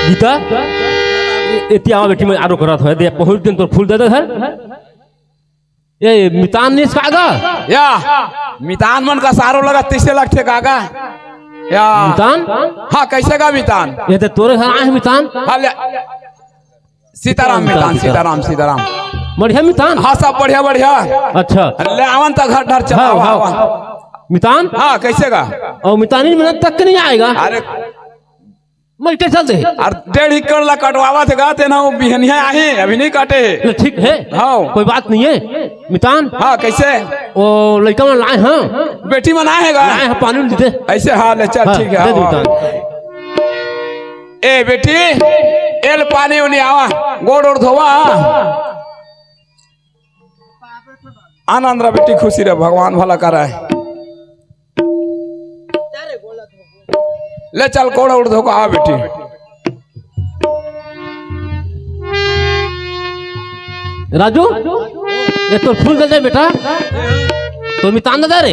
गीता, ए-, एती आवा बेटी, मैं आरो करत होय दे, बहुत दिन तोर फूल दे दे घर। ए, मितान निस का गा? या, मितान मन का सारो लगा, तइसे लगथे का गा? या। मितान? हाँ, कइसे गा मितान? ए ते तोरे घर आए हे मितान? हाँ, ले, सीताराम मितान, सीताराम, सीताराम। बढ़िया मितान? हाँ, सब बढ़िया, बढ़िया। अच्छा। ले आवन त घर डहर चला, हाँ, आवा, हाँ। आवा। मितान? हाँ, कइसे गा? अउ मितानी मन तक नहीं आएगा। अरे, मैं कइसे दे? अरे, डेढ़ एकड़ ला कटवावत हे गा, तेन ह बिहनिया आही, अभी नहीं काटे हे। ले, ठीक हे। हाँ। कोई बात नहीं हे। मितान? हाँ, कइसे? ओ, लइका मन लाए, हाँ। बेटी मन आए हे गा? लाए हे, पानी दे दे। अइसे, हाँ, ले चल, हाँ, ठीक हे, दे दे हाँ, मितान। हाँ। ए बेटी, एल पानी उनी आवा, गोड़ ओड़ धोवा। आनंद रह बेटी, खुशी रह, भगवान भला करे। ले चल, गोड़ ओड़ धो के आ बेटी। राजू, ए तोर फूल दे दे बेटा। तोर मितान दे दे रे।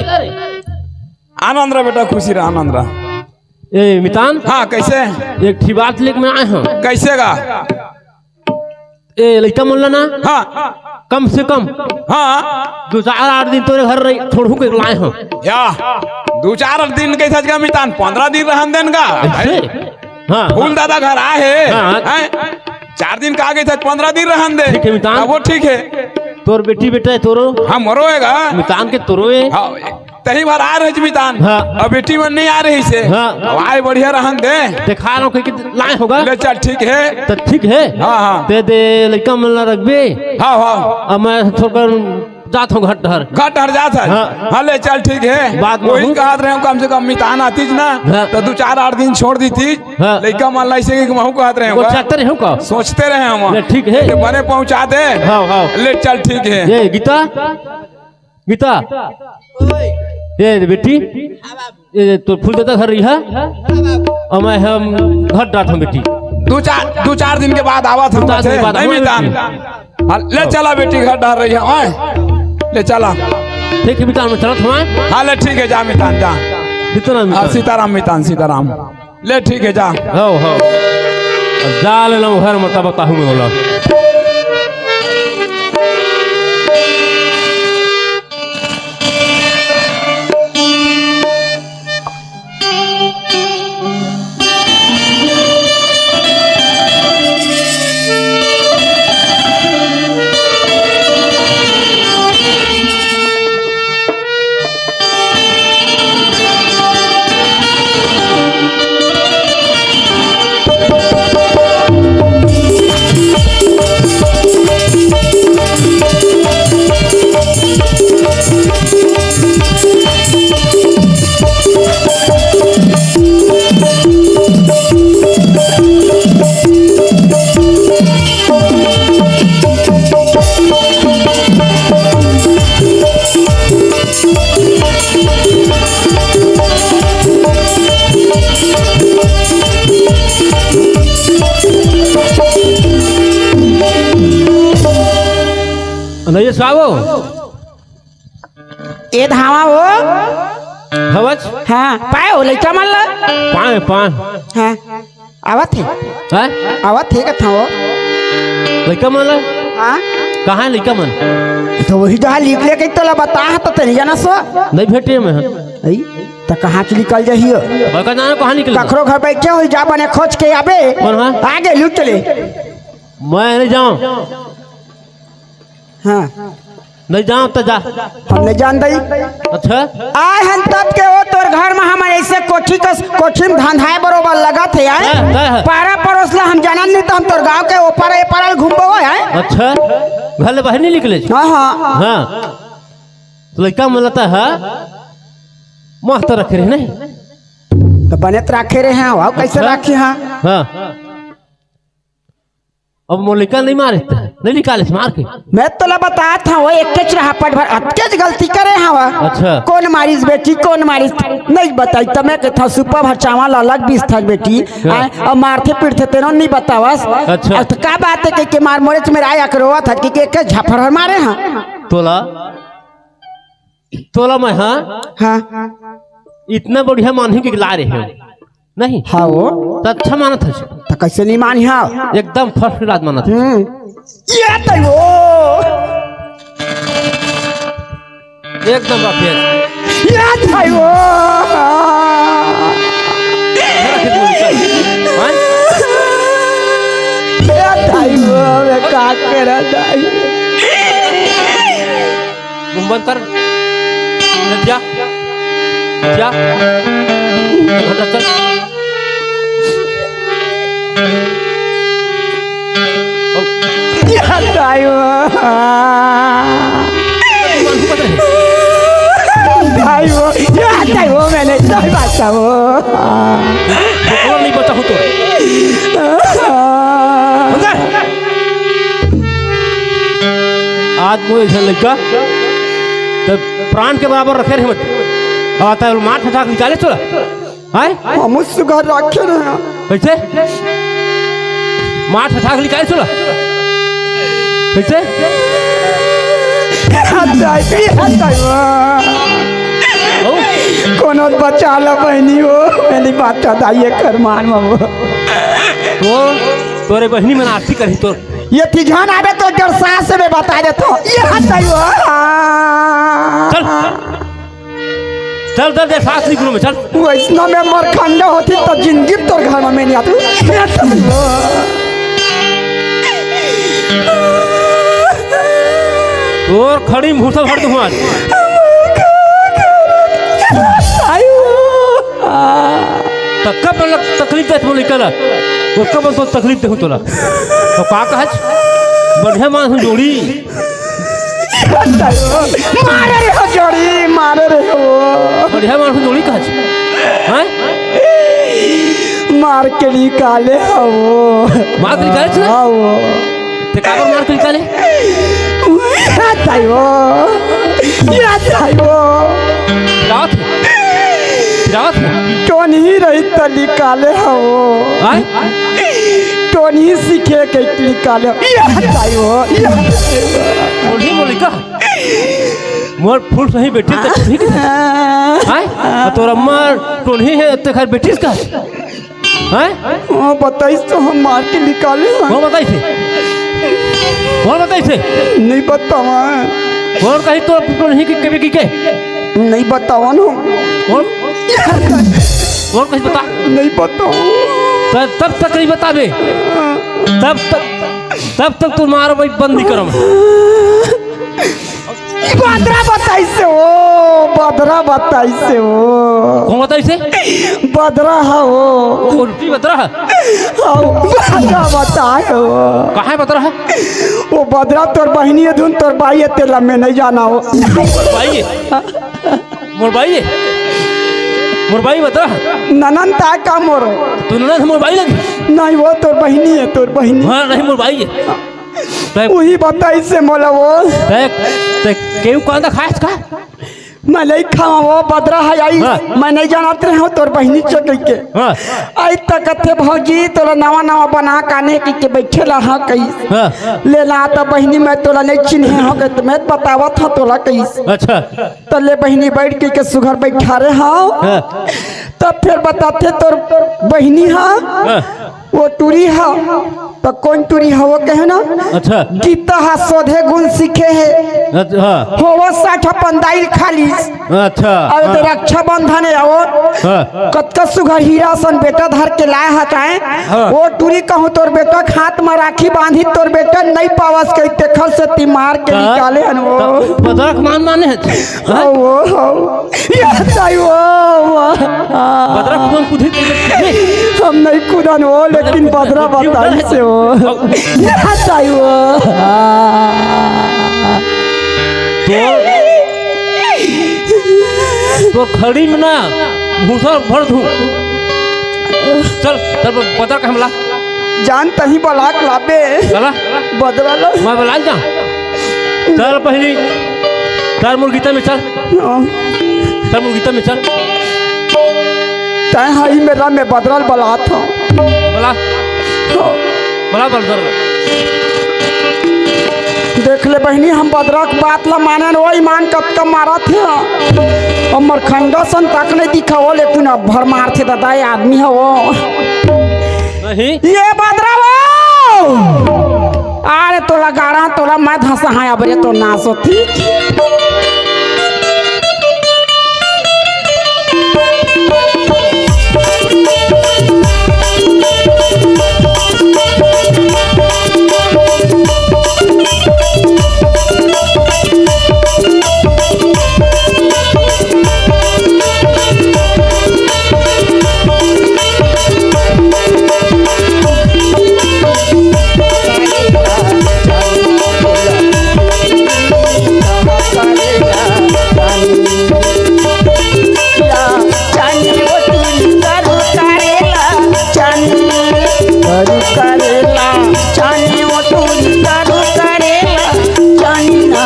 आनंद रह बेटा, खुशी रह, आनंद रह। ए मितान। हाँ, कइसे? एक ठी बात लेके मैं आए हंव। कइसे गा? ए, लइका मन ला ना, हाँ। कम से कम हाँ। दू चार आठ दिन तोरे घर रही, छोड़हूँ के लाए हँव। या, दू चार दिन कइसे का मितान, पंद्रह दिन रहन देन का? अइसे? हाँ, फूल हाँ। दादा घर आए हे। हाँ, हाँ। हैं? चार दिन का आगे था, पंद्रह दिन रहन दे। ठीक हे मितान। तब वो ठीक हे। तोर बेटी बेटा हे तोरो? हाँ, मोरो हे गा। मितान के तोरो हे? हाँ, तही भर आ रहे मितान। हाँ। अब बेटी मन नहीं आ रही से। हाँ। अब आए बढ़िया रहन दे। देखा लो कि, कि लाए होगा। ले चल, ठीक हे। त ठीक हे। हाँ, हाँ। दे दे, लइका मन ला रखबे। हाँ, हाँ। अब मैं थोड़ा जात हँव घर डहर। घर डहर जात हे? हाँ। हाँ, ले चल, ठीक हे। बात वही मानू। कहत रहे हँव, कम से कम मितान आतीस ना, हाँ। त दू चार आठ दिन छोड़ दीतीस। हाँ। लइका मन ला अइसे कि महूँ कहत रहे हँव वो का? चाहते रहे हँव का? सोचते रहे हँव। ले, ठीक हे। ले, बने पहुँचा दे। हाँ, हाँ। ले चल, ठीक हे। ये गीता, गीता, ये बेटी, ये तो फूल दादा घर रही हे, अउ मैं हम घर जात हँव बेटी। दू चार, दू चार दिन के बाद आवत हँव, दू चार दिन के बाद नहीं आवत मितान। हँव। हाँ, ले चला बेटी, घर डहर रही हे, आए। ले चला। ठीक हे मितान, मैं चलत हँव। हाँ, ले ठीक हे, जा मितान, जा। सीताराम हाँ, मितान। सीताराम मितान, सीताराम। ले ठीक हे, जा। हव, हव। अब जा ले लो घर में, तब बताहूँ मैं ओला। नहीं, साहब। ए धावा हो। हवच? हाँ, पाए हो लइका मन ला? पाए, पाए। हाँ, आवत हे। हैं? आवत हे कथा हो। लइका मन ला? हाँ। कहाँ हे लइका मन? त वही जहाँ लिख ले के तोला बता ह, त तेनी जाना सो। नहीं भेटे मैं। अई, त कहाँ के निकल जाही हो? बड़का जाना कहाँ निकले? कखरो घर बैठे होही, जा बने खोज के आबे। कौन हा? आगे लूट ले। मैं नहीं जाऊँ। हाँ। नहीं जान त जा। हम नहीं जान दई। अच्छा। आए हन तब के वो तोर घर में हम ऐसे कोठी कस, कोठी में धंधाए बरोबर लगत हे, आए? हाँ, हाँ, हाँ। पारा पड़ोस ला हम जानन नहीं, त हम तोर गाँव के ओपारा एपारा घूमबो, आए? अच्छा। घर ले बाहर नहीं निकले? हाँ, हाँ। हाँ। त लइका मन ला त, हाँ, मस्त रखे रहे नहीं? त बने त रखे रहे हैं, वाह, कैसे अच्छा। रखे हैं? हाँ। अब मोर लइका नहीं मारे, नहीं निकाले से मार के। मैं तोला बतात हँव, वो एक के चुराहा पट भर अतकेच गलती करे हँव। अच्छा। कौन मारिस बेटी, कौन मारिस? नहीं बताई, त मैं कहत हँव, सुपा भर चावल अलग बीस थक बेटी। हाँ। आए, अब मारथे पीटथे तेनो नहीं बतावस। अच्छा। अब त का बात हे के, के मार मोरे च मेरा आया करो था कि के, के झापड़ भर मारे हाँ। तोला, तोला मैं, हाँ? हाँ। इतना बढ़िया मानही के ला रहे हो। नहीं। हाँ वो। त अच्छा मानत हस। त कैसे नहीं मानी हाँ? एकदम first class मानत हस। हम्म। ये तई वो। एकदम रखे। ये तई वो। हाँ? ये तई वो, मैं का करा दाई? मुंह बंद कर। जा। जा। घटा चल। या दाई वो। दाई वो, या दाई वो, मैं नहीं, दाई बचाओ। बोकला नहीं बचा हो तो। आज मोर ऐसा लइका, त प्राण के बराबर रखे रहे मत। अब आता है, मार फटाक निकाले चला। हैं? हम उस घर रखे रहे हैं। कैसे? मार फटाक निकाले चला। कैसे? हटाई, हटाई। ओ? कोनो बचा ला बहनी हो, मैंने बात का दाइए कर मान ममो। तो तोरे बहनी मन आरती करी तो। ये तिझान आबे तो जड़ सास से मैं बता देता हूँ। ये हट जाइयो। चल। चल, चल, चल, सास नहीं गुरु में, चल। वैष्णव में मरखंड होती तो जिंदगी तोर घर में नहीं आती। ये हट जाइयो। और खड़ी में भूसा भर दूँ आज। आयो। तक्का पर तकलीफ देत मोला कला। उसका मन तो तकलीफ देहूँ तोला। तो का कहच? बढ़िया मानस जोड़ी। मारे रे हो जोड़ी, मारे रे हो। बढ़िया मानस जोड़ी कहच। हैं? मार के निकाले हो। मार के निकाले छे? हाँ वो। ते काबर मार के निकाले? या ताई वो। या ताई वो। रात। रात। टोनही रही त निकाले हो। हैं? टोनही सीखे के निकाले हो। या ताई वो। या ताई वो। टोनही बोली का? मोर फुल सही बेटी त ठीक है। हैं? तो तोर अम्मा टोनही है, ते घर बेटी का? हैं? वो बताइस तो हम मार के निकाले हैं। कौन बताइस हे? कौन बताइस हे? नहीं बतावा। कौन कही तो टोनही के कभी की के? नहीं बतावा ना। कौन? कौन कही बता? नहीं बतावा। त-, तब तक नहीं बताबे। तब तक, तब तक तू मार भाई बंद नहीं करम। बदरा बताइस हे वो, बदरा बताइस हे वो। कौन बताइस हे? बदरा हा वो। कौन सी बदरा हा? हाँ, बदरा बताए हे वो। कहाँ हे बदरा हा? वो बदरा तोर बहिनी हे धुन, तोर बाई हे, तेला मैं नहीं जाना वो। बाई हे? मोर बाई हे? मोर बाई बदरा हा? ननंद ता का मोर? तू ननंद मोर बाई लगी? नहीं, वो तोर बहिनी हे, तोर बहिनी। हाँ, नहीं, मोर बाई हे। तै वही बताइस हे मोला वो। तै, तै केहू कांदा खायस का? मैं नहीं खावा, वो बदरा हा आई। हाँ। मैं नहीं जानत रहे हूँ तोर बहिनी च कहिके। हाँ। आई त कथे भौजी तोला नवा नवा बना काने कहिके बैठे ला हा कहिस। हाँ। ले ला त बहिनी मैं तोला नहीं चिन्हे हो गए त मैं बतावत हूँ तोला कहिस। अच्छा। त ले बहिनी बैठ कहिके सुघर बैठारे हा। हाँ। तब फिर बताथे तोर बहिनी हा। हाँ। वो टूरी हा, त कौन टूरी हा वो कहे ना? अच्छा। गीता हा सोधे गुण सीखे हे। अच्छा, हाँ। होवा साठ अपन दाइल खालिस। अच्छा, अउ हाँ। रक्षाबंधन हे और हाँ। कतका सुघर हीरा सन बेटा धर के लाए हा चाहे। हाँ। वो टूरी कहूँ तोर बेटा के हाथ में राखी बांधी तोर बेटा नहीं पावस कही तेखर से ती मार के हाँ। निकाले हन वो। त बदरा के मान माने हे। हाँ? ओ, ओ, ओ। या ताई वो, वो। बदरा कूदन कूदे, कूदे, कूदे। हम नहीं कूदन वो, लेकिन बदरा बताइस हे वो। या ताई वो। तो, तो खड़ी में ना, भूसा भर दूँ। चल, चल, बदरा के हमला। जान तही बलाक लाबे। चला। बदरा ला। मैं बलाक जा। चल पहली। चल मोर गीता में चल। हाँ। चल मोर गीता में चल। तै हा ई मेरा में बदरा ल बलात हूँ। बला। हाँ। बला बदरा ल। देख ले बहिनी, हम बदरा के बात ला मानन, ओ ईमान कतका मारत हे। हमर खंडा सन तक नहीं दिखाओ, लेकिन अब भर मारथे दादा, ये आदमी हे वो। नहीं। ये बदरा वो। अरे तोला गाड़ा, तोला मैं धसा है, अब रे तो नाश होती। चानी वो टूरी करू करेला, चानी वो टूरी करू करेला, चानी ना।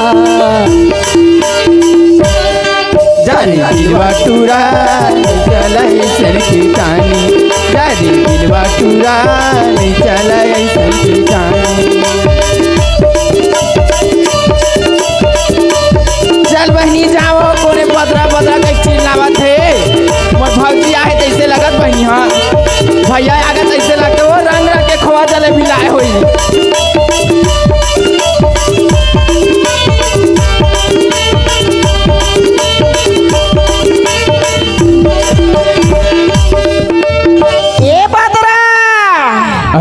जानी दिलवा टूरा, चलाई सर की चानी। जानी दिलवा टूरा, चलाई सर की चानी। चल बहिनी जाओ, कोने बदरा बदरा के चिल्लावत हे। मोर भौजी आहे तैसे लगत बहिनी, हाँ। भैया आगे तैसे लगत वो रंग रंग के खोवा जलेबी लाए होई।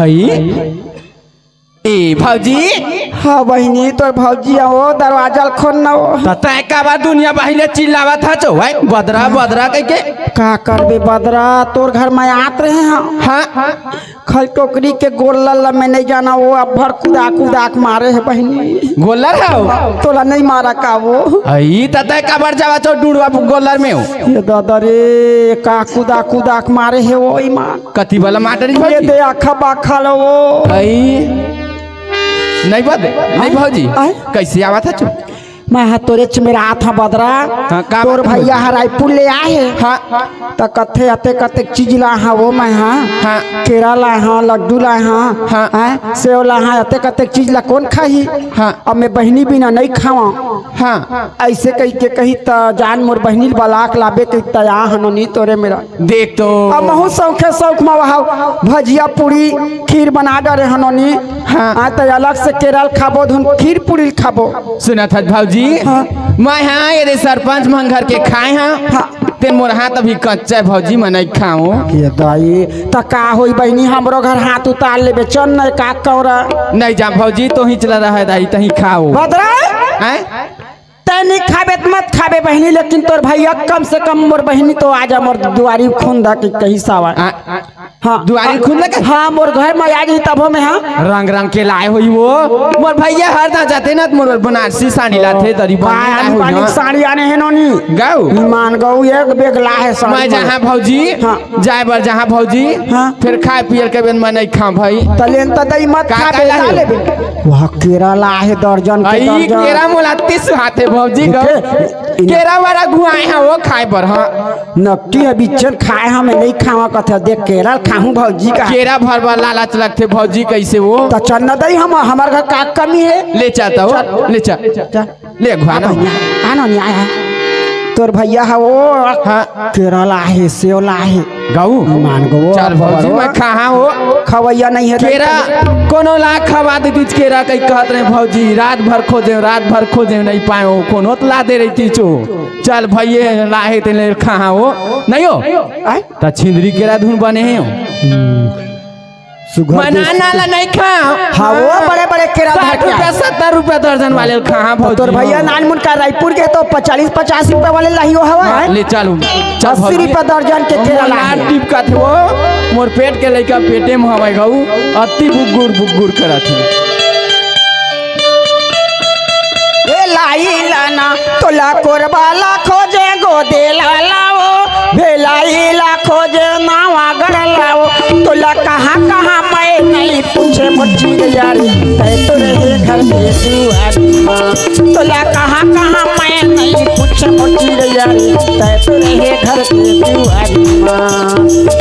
अई? ए भौजी। हाँ बहिनी, तोर भौजी हे वो, दरवाजा ल खोल ना वो। त तैं काबर दुनिया बाहिर ले चिल्लावत हच वो, बदरा बदरा कहिके? का करबे बदरा, तोर घर में आत रहे हँव। हाँ। खल टोकरी के गोल्लर ल मैं नइ जानँव, वो अब्बड़ कुदा कुदा के मारे हे बहिनी। गोल्लर हव? तोला नइ मारा का वो? अई, त तैं काबर जावत हच वो डुड़वा गोल्लर में वो? ए दादा रे, का कुदा कुदा के मारे हे वो ईमान। कति बला मार डरिस ये भौजी? दे आखा बाखा ल वो। अई, नइ बदे, नइ भौजी। आय? कइसे आवत हच वो? मैं हा तोरेच मेर आत हँव बदरा। हाँ, का तोर बात हे भैया भौजी? हा रायपुर ले आय हे। हाँ। त कथे अतेक अतेक चीज लाय हँव वो मैं हा। हाँ। केरा लाय हँव, लड्डू लाय हँव। हाँ। हैं? सेव लाय हँव, अतेक अतेक चीज ला कोन खाही? हाँ। अब मैं बहिनी बिना नइ खावँव। हाँ। अइसे कहिके कहिस त जान मोर बहिनी ल बला के लाबे कहिस त आय हँव नोनी तोरे मेर। देख तो। अब महूँ सौखे सौख म वहाँ भजिया, पूड़ी, खीर बना डरे हँव नोनी। हाँ। आय त अलग से केरा ल खाबो, धुन खीर पूड़ी ल खाबो। सुनत हच भौजी? हाँ। मैं हा ये दे सरपंच मन घर के खाय हँव। हाँ। तेन मोर हाथ अभी कच्चा हे भौजी, मैं नइ खावँव। ए दाई, त का होही बहिनी, हमरो घर हाथ उतार लेबे, चल न का कौरा। नइ जाँव भौजी, तोही चला रहा दाई, तहीं खाव। बदरा? हैं? तैं नइ खाबे त मत खाबे बहिनी, लेकिन तोर भैया कम से कम मोर बहिनी तो आ जा, मोर दुआरी खुंदा के कहिस आवय। आ, हाँ। दुआरी खुंदा के? हाँ, मोर घर में आ जाही तभो में, हाँ। रंग रंग के लाय होही वो। मोर भैया हर दाँ जाथे न त मोर बनारसी साड़ी लाथे, दरी बन काय लाय आनी होही बानी ना। साड़ी आने हे नोनी? गऊ। मान गऊ एक बेग लाय हे साड़ी मैं बर। जहाँ भौजी, हाँ। जाय बर जहाँ भौजी, हाँ। फेर खाय पियल के बेन मैं नइ खाँव भई। त लेन त दई मत का खाबे, का लाय ना हे? लेबे। वहाँ केरा लाय हे दर्जन के अई दर्जन। केरा मोला अति सुहाथे भौजी गऊ। देखे, केरा वाला घुआय हँव वो खाय बर, हाँ। नकटी ह बिच्छन खाय हँव, मैं नइ खावँव कथे, देख केरा ल खाहूँ भौजी का। केरा भर बर लालच लगथे भौजी कइसे वो? त चल न दई हम, हमर घर का कमी हे? ले चल त वो, चल। ले चल। चल। ले घुआ ना। आ बहिनी, आ ना, नहीं आय। तोर भैया हा वो, हाँ। केरा लाय हे, सेव लाय हे। गऊ। मान गऊ, चल भौजी, बड़ो। मैं खाहूँ वो। खवैया नइ हे केरा, तइसे। कोनो ला खवा दे तुझ केरा कहि कहत रहे भौजी, रात भर खोजे, रात भर खोजे, नइ पाए वो, कोनो त ला दे रहितिस वो। चल भैया, लाय हे तेन ले खाहूँ वो, नइ हो? आय? त छिंदरी केरा धुन बने हे वो। हम्म। सुघर मैं देश नान नान ला नइ खाँव। हाँ, वो बड़े बड़े केरा धर साठ के रुपया, आय। सत्तर रुपया दर्जन वाले ल खाहूँ त तोर भौजी, भैया हाँ। नान मुन का रायपुर के तो पचास, पचास रुपया वाले लाही वो हवय। हाँ, ले चल, चल अस्सी भौजी। रुपया दर्जन के केरा मोर लाही। लात टिपकत हे वो, मोर पेट के लइका पेटे म हवय गऊ, अति बुगुर बुगुर करत हे। ए लाई लाना, तोला कोरबा ला खोजे गोदे ला लावो, भेलाई ला खोजे नवागढ़ लावो, तोला कहाँ कहाँ मैं नइ पूछे मोर चिरैया रे, तैं तो रहे घर के दुआरी माँ। तोला कहाँ कहाँ मैं नइ पूछे मोर चिरैया रे, तैं तो रहे घर के दुआरी माँ।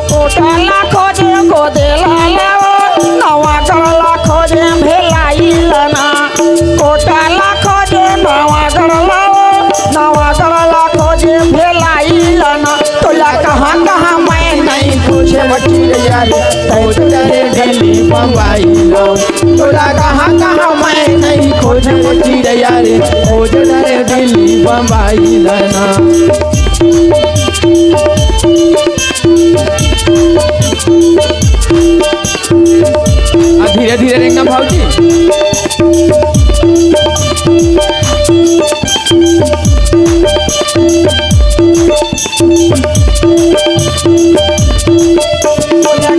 कोटा ला खोजे गोदे ला लावो, नवागढ़ ला खोजे भेलाई लाना। कोटा ला खोजे नवागढ़ लाओ, नवागढ़ ला खोजे भेलाई लाना। तोला कहाँ कहाँ मैं नइ खोजे मोर चिरैया रे, तैं तो रहे दिल्ली बम्बई लाओ। तोला कहाँ कहाँ मैं नइ खोजे मोर चिरैया रे, खोजे रहे दिल्ली बम्बई लाना। आ धीरे धीरे रेंगना भौजी।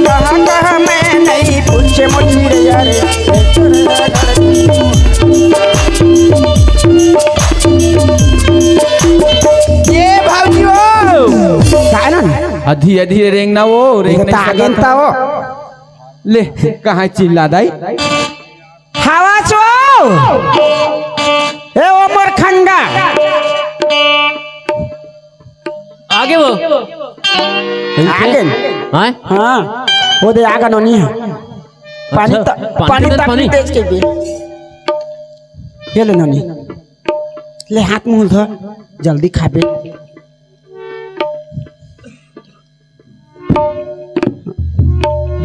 कहाँ कहाँ मैं नइ पूछे मोर चिरैया रे। ये भौजी हो। काय ना? आ धीरे धीरे रेंगना वो, ये रेंगना तो आगे सकत। ता वो। ले, कहाँ चिल्ला दाई? हवा चो। ए ओ मोर खंगा। आगे वो। आगे। हाँ? हाँ। वो दे आगा नोनी है। पानी अच्छा, त-, पानी पानी देना, तक पानी। तेज के भी। ये ले नोनी। ले हाथ मुंह धो। जल्दी खाबे।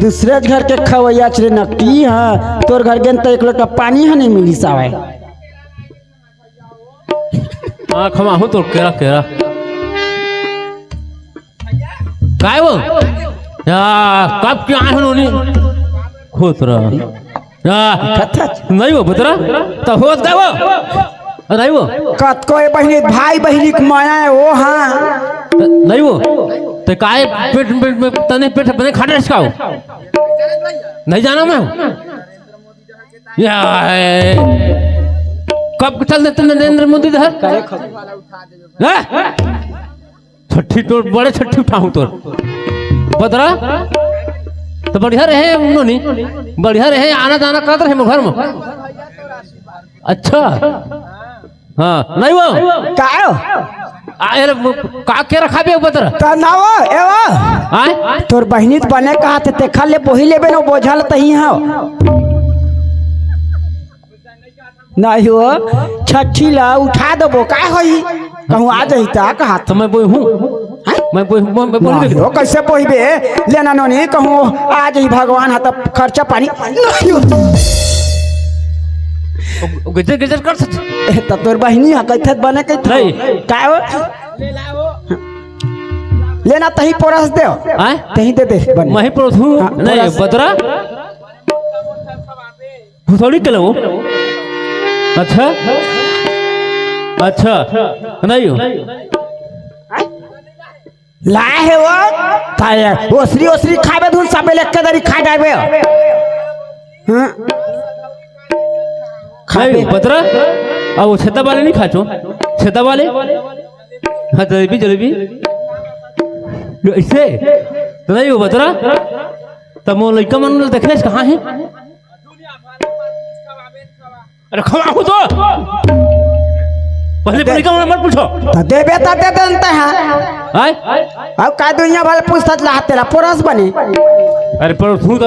दूसरे घर के खवैया चले नकटी ह, तोर घर गेन त एक लोटा पानी ह नहीं मिली सावय। आँख म आहू तोर केरा, केरा। काय वो? या, कब के आए हो नोनी? खुश रह। आ, नहीं वो भतरा, त होत का वो? नहीं वो। कतको ए बहिनी, भाई बहिनी के माया हे वो, हाँ। नहीं वो। ते काय पेट, पेट में तने पेट बने खा रहे इसका हो? नहीं जाना मैं। या, ए, कब चल देते नरेंद्र मोदी धर? हैं? छट्ठी तोर, बड़े छट्ठी उठाहूं तोर। बदरा, त बढ़िया रहे नोनी, बढ़िया रहे, आना जाना करत रहे मोर घर में। अच्छा, हाँ, नहीं वो? का हो? आ, अरे, वो का के रखा बे बदरा? त ना वो, ए वो। आय? तोर बहिनी त बने कहा थे, ते खा ले, बोही लेबे न, बोझा ल तही हो। नहीं हो, छठी ला उठा देबो, का होई? कहूँ आ जाई त कहा त मैं बोहूँ। हैं? मैं बोहूँ, मैं, मैं बोहूँ। नहीं हो, कैसे बोहिबे? लेना नोनी, कहूँ आ जाई भगवान, हा त खर्चा पानी नहीं हो। गिजर, गिजर कर सच। ए, त तोर बहिनी हा, कैथे बने कैथे? नहीं। का हो? लेना तही पोरस दे। आय? तही दे दे बने। मैं ही पोरस हूँ। हाँ, नहीं, पोरस। बदरा। भुसौड़ी के लो। अच्छा, अच्छा, नहीं हो। लाए हे वो, ताये, ओसरी, ओसरी खाबे धुन, सबे लेके दरी खा जाबे। हाँ। खाबे। नहीं, बतरा, अब वो छेता वाले नहीं खाचो, छेता वाले। हाँ, जलेबी, जलेबी। इसे, तो नहीं हो, बतरा। तब वो लड़का मन देखे, कहाँ है? अरे खवाहूं तो। पहले दे। बड़ी का मत पूछो। त देबे त दे देते हैं। आय? अब का दुनिया भर पूछत ला तेरा पोरस बनी। अरे पोरस हूं तो।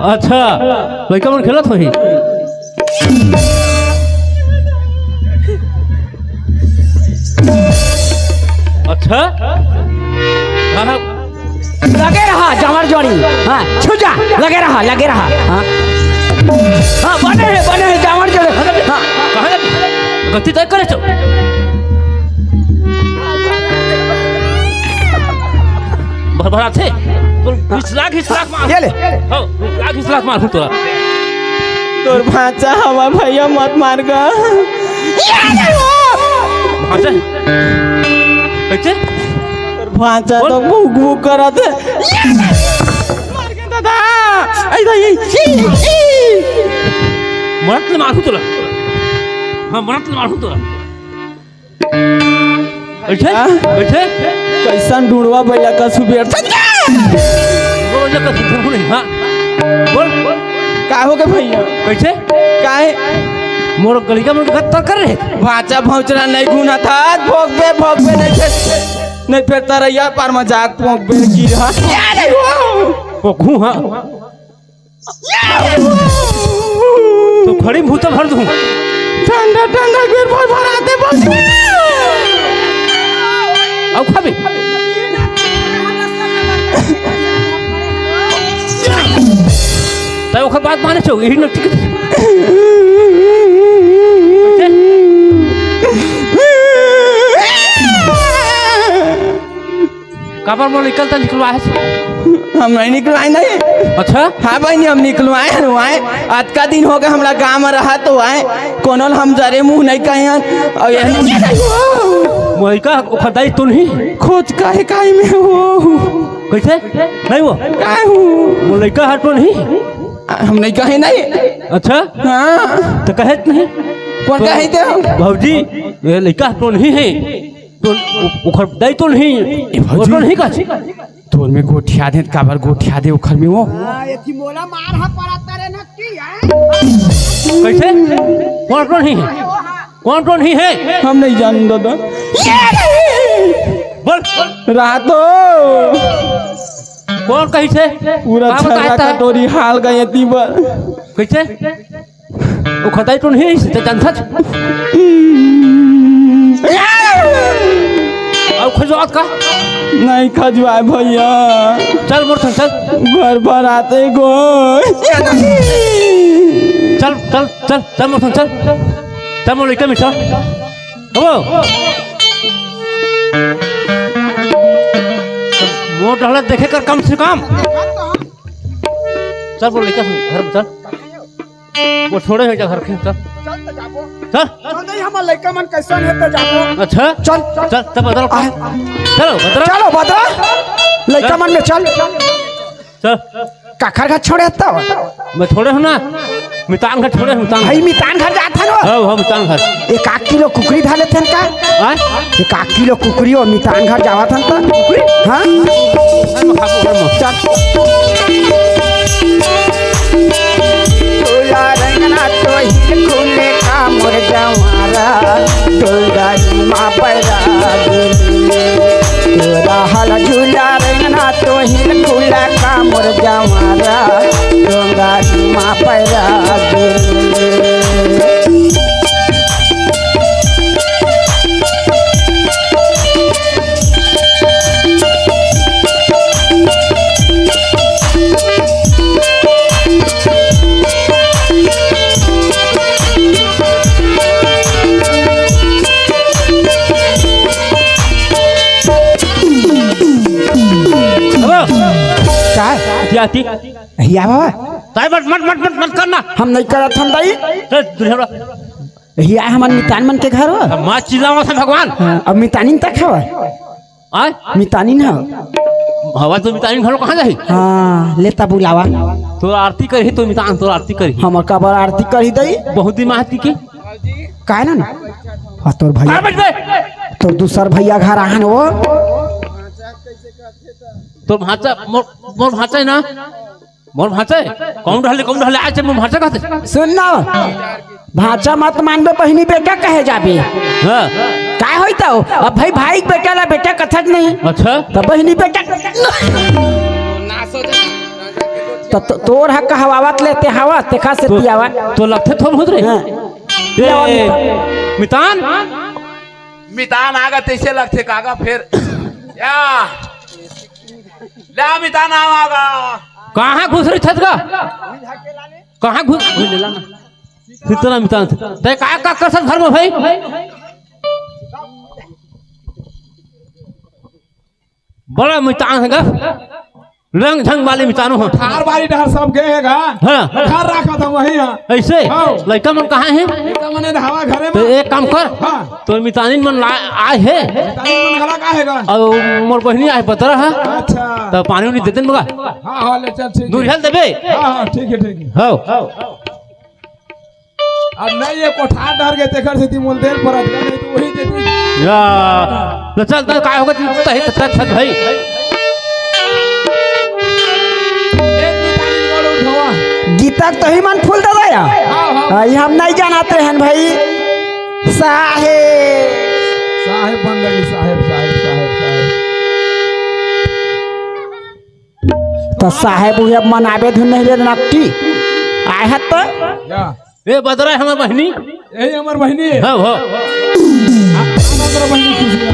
अच्छा, लइका मन खेलत होही। अच्छा, गाना लगे रहा जामर जोड़ी। हाँ, छुजा, लगे रहा, लगे रहा। हाँ, हाँ, बने हे, बने हे जामर जोड़ी। हाँ, कहाँ लगे? गलती तय करे तो। भरभराथे। बोल, घिसला, घिसला मार। ये ले। हो, घिसला, घिसला मार तोरा। तोर भांचा हवा भैया, मत मार गा। भांचा? कैसे? तोर भांचा बोल। तो भूक भूक करत हे। मार के दादा। आई भाई, ई, ई। मरत ले मारू तोला। हाँ, मरत ले मारू तोला। बैठे, हाँ? बैठे। कैसन ढूंढवा भैया का सुबेर था? वो भैया का सुबेर नहीं, हाँ। बोल। का हो गए भैया? कैसे? काहे? मोर गलिका मन के गत्तर कर रहे। भांचा भौचरा नहीं गुना था, भोगबे, भोगबे नहीं फेर, नहीं फेर तरैया पार में जाके भोगबे की रहा। वो घू, हाँ। तो खड़ी भूत भर दूं। ठंडा ठंडा गिर भर भर आते बोल। अब खाबे। तय ओकर बात माने छो, यही न ठीक। काबर मोर निकलता निकलवाए? हम नहीं निकलवाए नहीं। अच्छा? हाँ बहिनी, हम निकलवाए हैं, वहाँ अतका दिन हो गए हमरा गाँव में रहा तो आए, कोनो ल हम जरे मुँह नहीं कहे हैं। और ये मोर लइका ओखर दाई तो नहीं? खोज काहे काहे में हो? कैसे? नहीं वो? काहे हो? मोर लइका हर तो नहीं? आ, हम नहीं कहे नहीं। अच्छा? हाँ। तो कहे नहीं? कौन तो कहे तो? भौजी, ये लइका तो नहीं है। तो उ-, ओखर दाई तो नहीं, ए, भौजी। ओखर नहीं का छी? तोर में गोठिया दे, काबर गोठिया दे ओखर में वो? हाँ, ये थी मोला मार हा पड़ा तारे नक्की, हैं? कैसे? कौन कौन ही है? कौन कौन ही है? हम नहीं जान दादा। बोल। रातो। कौन कही से? पूरा का छर्रा बताता है? कटोरी हाल गए तीबर। कैसे? वो खदाई तो नहीं है, इसे तो जानता था। अब खजुआत का? नहीं खजुआए भैया। चल मोर संग चल। भर भर आते गो। चल, चल, चल, चल मोर संग चल। चल मोर लइका मिठा। हो। मोर डहला देखे कर कम से कम। चल, वो लइका घर में चल। वो छोड़े हे जा घर के, चल। चल त जाबो। चल। चल दे, हमर लइका मन कैसन हे त जाबो। अच्छा। चल। चल, तब बदल। आय। चलो, बदल। चलो, बदल। लइका मन में चल। चल। काखर घर छोड़े हस त? मैं छोड़े हूँ ना, मितान घर छोड़े हूँ, मितान घर। भाई, मितान घर जात हन वो? हाँ, हाँ, मितान घर। एक आध किलो कुकरी धर लेते हैं का? आय? एक आध किलो कुकरी और मितान घर जावत हन त? कुकरी? हाँ? घर में खाबो, घर में। चल। तोला रंगना तो ही खुले का मोर जवारा, दुलगारी माँ पैरा दुलगारी। तोरा हल झूला रंगना तोहिल खुला का मोर जवारा, डोंगा जुमा पैरा दुलगारी। का? जाती। हिया बाबा। ताई मत, मत, मत, मत, मत करना। हम नहीं करत हन दाई। ए, दूर हट। हिया हमन मितान मन के घर हो। अब माँ चिल्लावा से भगवान। हाँ, अब मितानिन तक हवा। आय? मितानिन हव। हवा तो मितानिन घरो कहाँ जाही? हाँ, लेता बुलावा। तोर आरती करही तो मितान, तोर आरती करही। हमर काबर आरती करही दाई? बहुत दिन माहती के। काय ना ना? हाँ, तोर भैया। काय बजबे? तोर दूसर भैया घर आहन वो। तोर भांचा, मोर, मोर भांचा है ना? मोर भांचा है? कौन रहले, कौन रहले? आज मोर भांचा कहते। सुन ना, भांचा मत मानबे, बहिनी बेटा कहे जाबे। हाँ। काय होई तो? अब भाई, भाई के बेटा ला बेटा कथक नहीं। अच्छा। तो बहिनी बेटा। तो, तो, तोर हक हवावत लेते हवा, तेखा से तो, तियावा। तो लगथे थोर बहुत रे। हाँ। ए, मितान। मितान आगा तैसे लगथे कागा फेर। या। ला मितान आवा गा। कहाँ घुस रही छत का? कहाँ घुस, घुस ले ला ना। कितना मितान? तै का, का कसत घर में भाई? बड़ा मितान है गा। रंग ढंग वाले मितानो हो। ठार बारी डहर सब गए है गा। हाँ। घर रखा था वही है। ऐसे? हाँ। लइका मन कहाँ है? लइका मने धावा घरे तो में। एक काम कर। हाँ। तो मितानिन मन ला-, आए है। मितानिन मन घला का है गा? और मोर बहिनी आए पतरा है। अच्छा। तो पानी उनी दे देन मगा। हाँ, हाँ, ले चल, ठीक है। दूर हेल देबे। हाँ, हाँ, ठीक है, ठीक है। हो। अब नहीं ये कोठार डर के तेखर सेती मोल देल परत गा, नहीं तो वही देती। या, तो चल, तो काय होगा, तू तही तक छत भाई। गीता तही मन फूल दे या। हाँ, हाँ। हाँ, ये हम नहीं जानते हैं भाई। साहेब। साहेब बन लगी, साहेब, साहेब, साहेब, साहेब। तो साहेब उहे मनाबे धुन नहीं रे नट्टी। आए है तो? या। ए बदरा है हमर बहिनी। यही हमर बहिनी है। हो, हो। हमर बहिनी खुश है।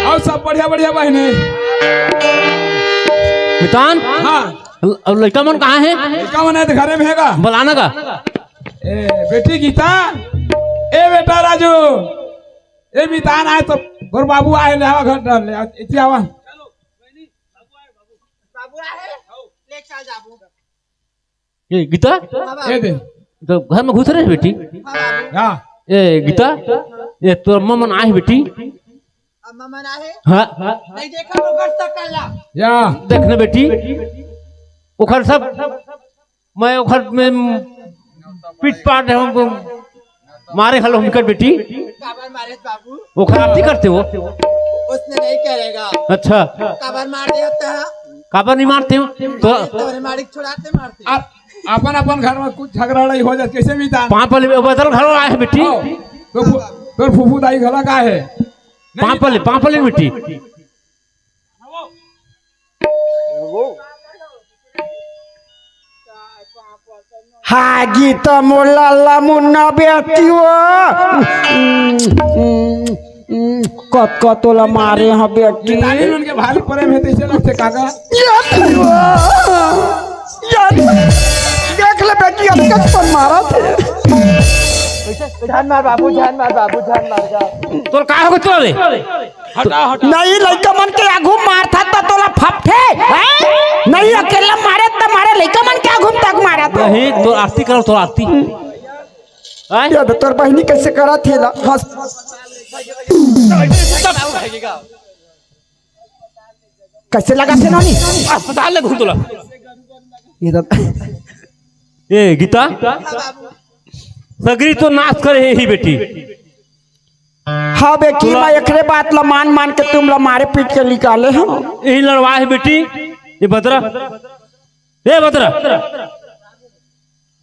और सब बढ़िया, बढ़िया बहिनी। मितान? हाँ। अब लइका मन कहाँ है? लइका मन है तो घरे में है गा। बुलाना का? ए, बेटी गीता। ए, बेटा राजू। ए, मितान आए तो तोर बाबू आए, ले आवा घर डाल, ले आ, इति आवा। बाबू आए, ले चल जाबू। ए, गीता? हाँ, बाबू। ए दे। तो घर में घुस रहे बेटी? हाँ, बाबू। हाँ। ए, गीता? ये तोर अम्मा मन आए बेटी? अम्मा मन आए? हाँ। नहीं देखा वो घर तक काला। या। देख ना बेटी, ओखर सब मैं ओखर में पीट पाट रहे हूँ, मारे हलो निकट बेटी। काबर मारे बाबू? ओखर आरती करते हो? उसने नहीं करेगा। अच्छा। काबर मार दे होता है? काबर नहीं मारते हो? तो तोरे मालिक छुड़ाते मारते। आप अपन, अपन घर में कुछ झगड़ा लड़ाई हो जाए, कैसे मितान? पाँव पले बदल घर आए है बेटी। आओ, तो फु-, तोर फूफू दाई घला का है? पाँव पले, पाँव पले बेटी। हागी त मोर लाला मुन्ना बेटी हो। कत कत ओला मारे ह बेटी। मितानिन मन के भारी प्रेम हे, तइसे लगथे काका। यार, यार, देख ले बेटी, अब तक तो मारा थे। जान मार बाबू, जान मार बाबू, जान मार जा। तोर का हो गए तोरे? हटा, हटा। नहीं, लइका मन के आगू मारथा त तोला फपथे, हैं? नहीं, अकेला मारे त अरे लइका मन क्या घूम तक मारा तो। नहीं, तोर आरती करो, तोर आरती। आय? ये तो तोर बहिनी कैसे करा थी ला? हंस। कैसे लगा थे नोनी? अस्पताल ले घूम तोला। ये तो ए गीता, सगरी तो नाश करे हे ही बेटी। हाँ बेटी, तोला मैं एकरे बात ला मान मान के तुम ला मारे पीट के निकाले हंव। यही लड़वा हे बेटी। ये बदरा, ए बदरा,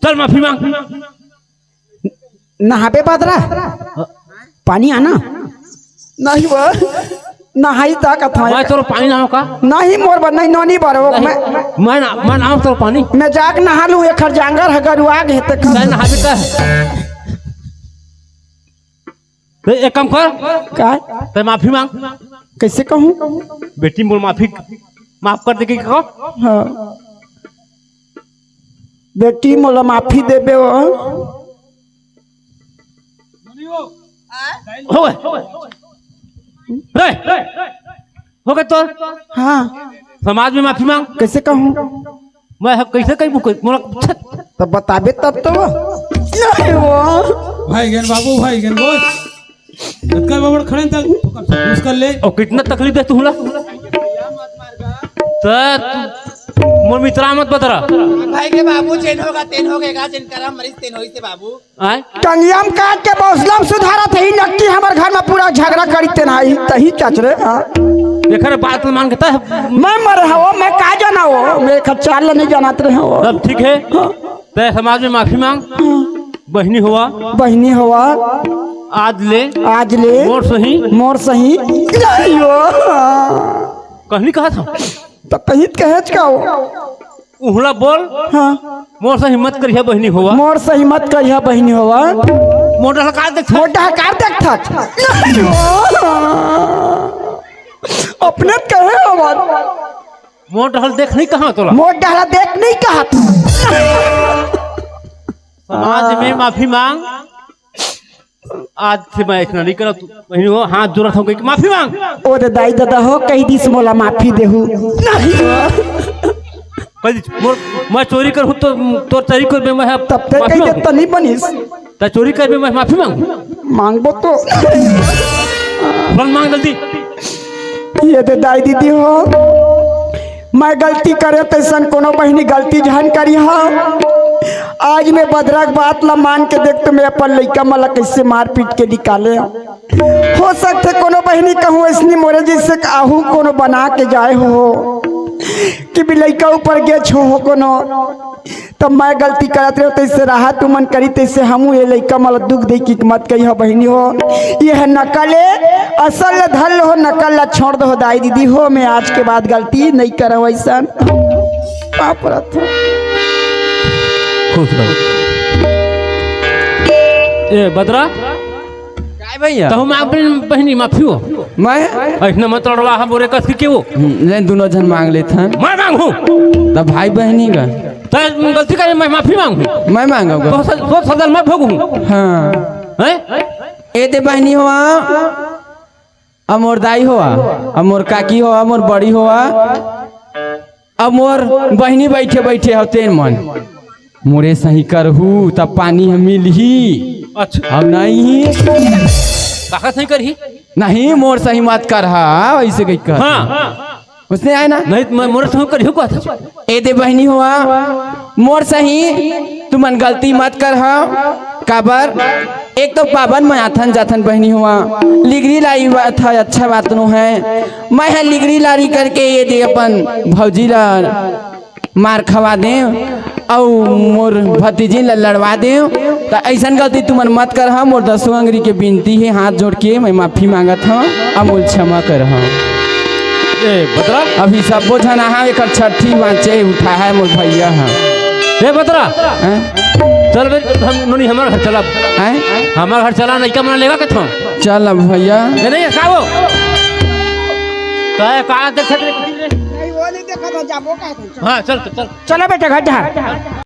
चल माफी मांग। नहाबे बदरा, पानी आना। नहीं वो, नहाई ता कथा। मैं तोर पानी लाऊं का? नहीं मोर बर, नहीं नोनी बर, वो नहीं, मैं मैं ना, मैं लाऊं तोर पानी। मैं जाके नहा लूं, एखर जांगर ह गरुआ गे ते कर। मैं नहाबे का? तो एक काम कर। का? ते माफी मांग। कैसे कहूं? बेटी मोर माफी, माफ कर दे के कहो। हाँ। बेटी मोला माफी देबे हो। हो गए। रे, हो गए तो। हाँ। समाज में माफी मांग। कैसे कहूं? मैं ह-, कैसे कही मुकर-, मोला छत। तब बताबे तब तो। नहीं वो। भाई गेन बाबू, भाई गेन बोल। अतका बड़ खड़े तक उसका ले। और कितना तकलीफ दे तू ला। त मोर मित्रा मत बदरा। भाई के बाबू जेन होगा, तेन होगे, का जेन करा मरीज तेन होई से बाबू। आय? टंगिया में काट के बौसला में सुधारत ही, नक्की हमर घर में पूरा झगड़ा करी तेनाई, तही चचरे, हाँ। एखर बात मान के तह। मैं मरे हवो, मैं का जाना हो, मैं एखर चाल नहीं जानत रहे हो। तब ठीक है। हाँ। तय समाज में माफी मांग। हाँ। बहिनी होवा। बहिनी होवा। आज ले। आज ले। मोर सही। मोर सही। अयो। कहनी कहा था। त कहित कहेच का हो? उहला बोल। हाँ। मोर से हिम्मत करिहा बहिनी होवा। मोर से हिम्मत करिहा बहिनी होवा। मोर डहल का देख। मोर डहल का देख था। अपने त कहे होवा। मोर डहल देख नहीं कहा तोला। मोर डहल देख नहीं कहा। समाज में माफी मांग। आज से मैं ऐसा नहीं करत। बहिनी हो, हाथ जोड़त हूँ, कहिके माफी मांग। ओ रे दाई ददा हो, कही दिस मोला माफी देहू। नहीं। कही दिस, मोर, मैं चोरी करहूँ तो तोर चोरी करबे मैं ह-, तब ते माफी कही मांगू। देता नहीं बनिस। ते चोरी करबे मैं माफी मांगू। मांगबो तो। फल मांग जल्दी। ये दे दाई दीदी हो, मैं गलती करे तैसन कोनो बहिनी गलती झन करिहा। आज मैं बदरा के बात ला मान के देख तो मैं अपन लइका मन ला कैसे मार पीट के निकाले। हो सकथे कोनो बहिनी कहूँ ऐसनी मोरे जैसे आहू कोनो बना के जाए हो कि भी लइका ऊपर गेच हो, हो कोनो। तब मैं गलती करत रहे तैसे रहा तुमन करी तैसे हमू ये लइका मन ला दुख दे कि मत कही हो बहिनी हो। ये है नकल ए, असल ला धर लो हो, नकल ला छोड़ दो हो दाई दीदी हो। मैं आज के बाद गलती नहीं करव ऐसन। पाँव परत हूँ। खुश रहो। ए बदरा, काय भैया? तहु मांग बहिनी माफी हो। मैं? ऐसने मत लड़वा हम बोरे कस के वो। हम्म, ले दोनों झन मांग लेत हन। मैं मांगू। तब भाई बहिनी का। तय गलती करे मैं माफी मांगू। मैं मांगूंगा। तो स-, तो सदन में भोगू। हाँ। हैं? ए दे बहिनी होवा, अब मोर दाई होवा, अब मोर काकी होवा, मोर बड़ी होवा, अब मोर बहिनी बैठे बैठे हो तेन मन। मोरे सही करहू तब पानी ह मिलही। अच्छा। अब नहीं। काका सही करही? नहीं, मोर सही मत करहा, ऐसे कही कर। हाँ। उसने आए ना? नहीं, मैं मोरे सही करही कहत हूँ। ए दे बहिनी होवा, मोर सही तुमन गलती मत करहा। काबर? एक तो पावन में आथन जाथन बहिनी होवा, लिगरी लाई बात है, अच्छा बात नो है। मैं ह लिगरी लारी करके ये दे अपन भौजी ला मार खवा देव अउ मोर भतीजी ला लड़वा देव, त अइसन गलती तुमन मत करहा। मोर दसों अंगरी के बिनती हे, हाथ जोड़ के मैं माफी मांगत हव, अउ मोल क्षमा करहा। ए, बदरा? अभी सब्बो झन आहा, एकर छट्ठी बाँचे उठा है मोर भैया ह। ए, बदरा? हैं? चल बे, हम, नोनी, हमर घर चला। हैं? हमर घर चला, लइका मन लेगा कथों? चल अब भैया। ए, नहीं, का हो? का, का देख सकते? नहीं, वो नहीं देखा था, जाबो का है? हाँ, चल, चल। चलो बेटा, घर जा।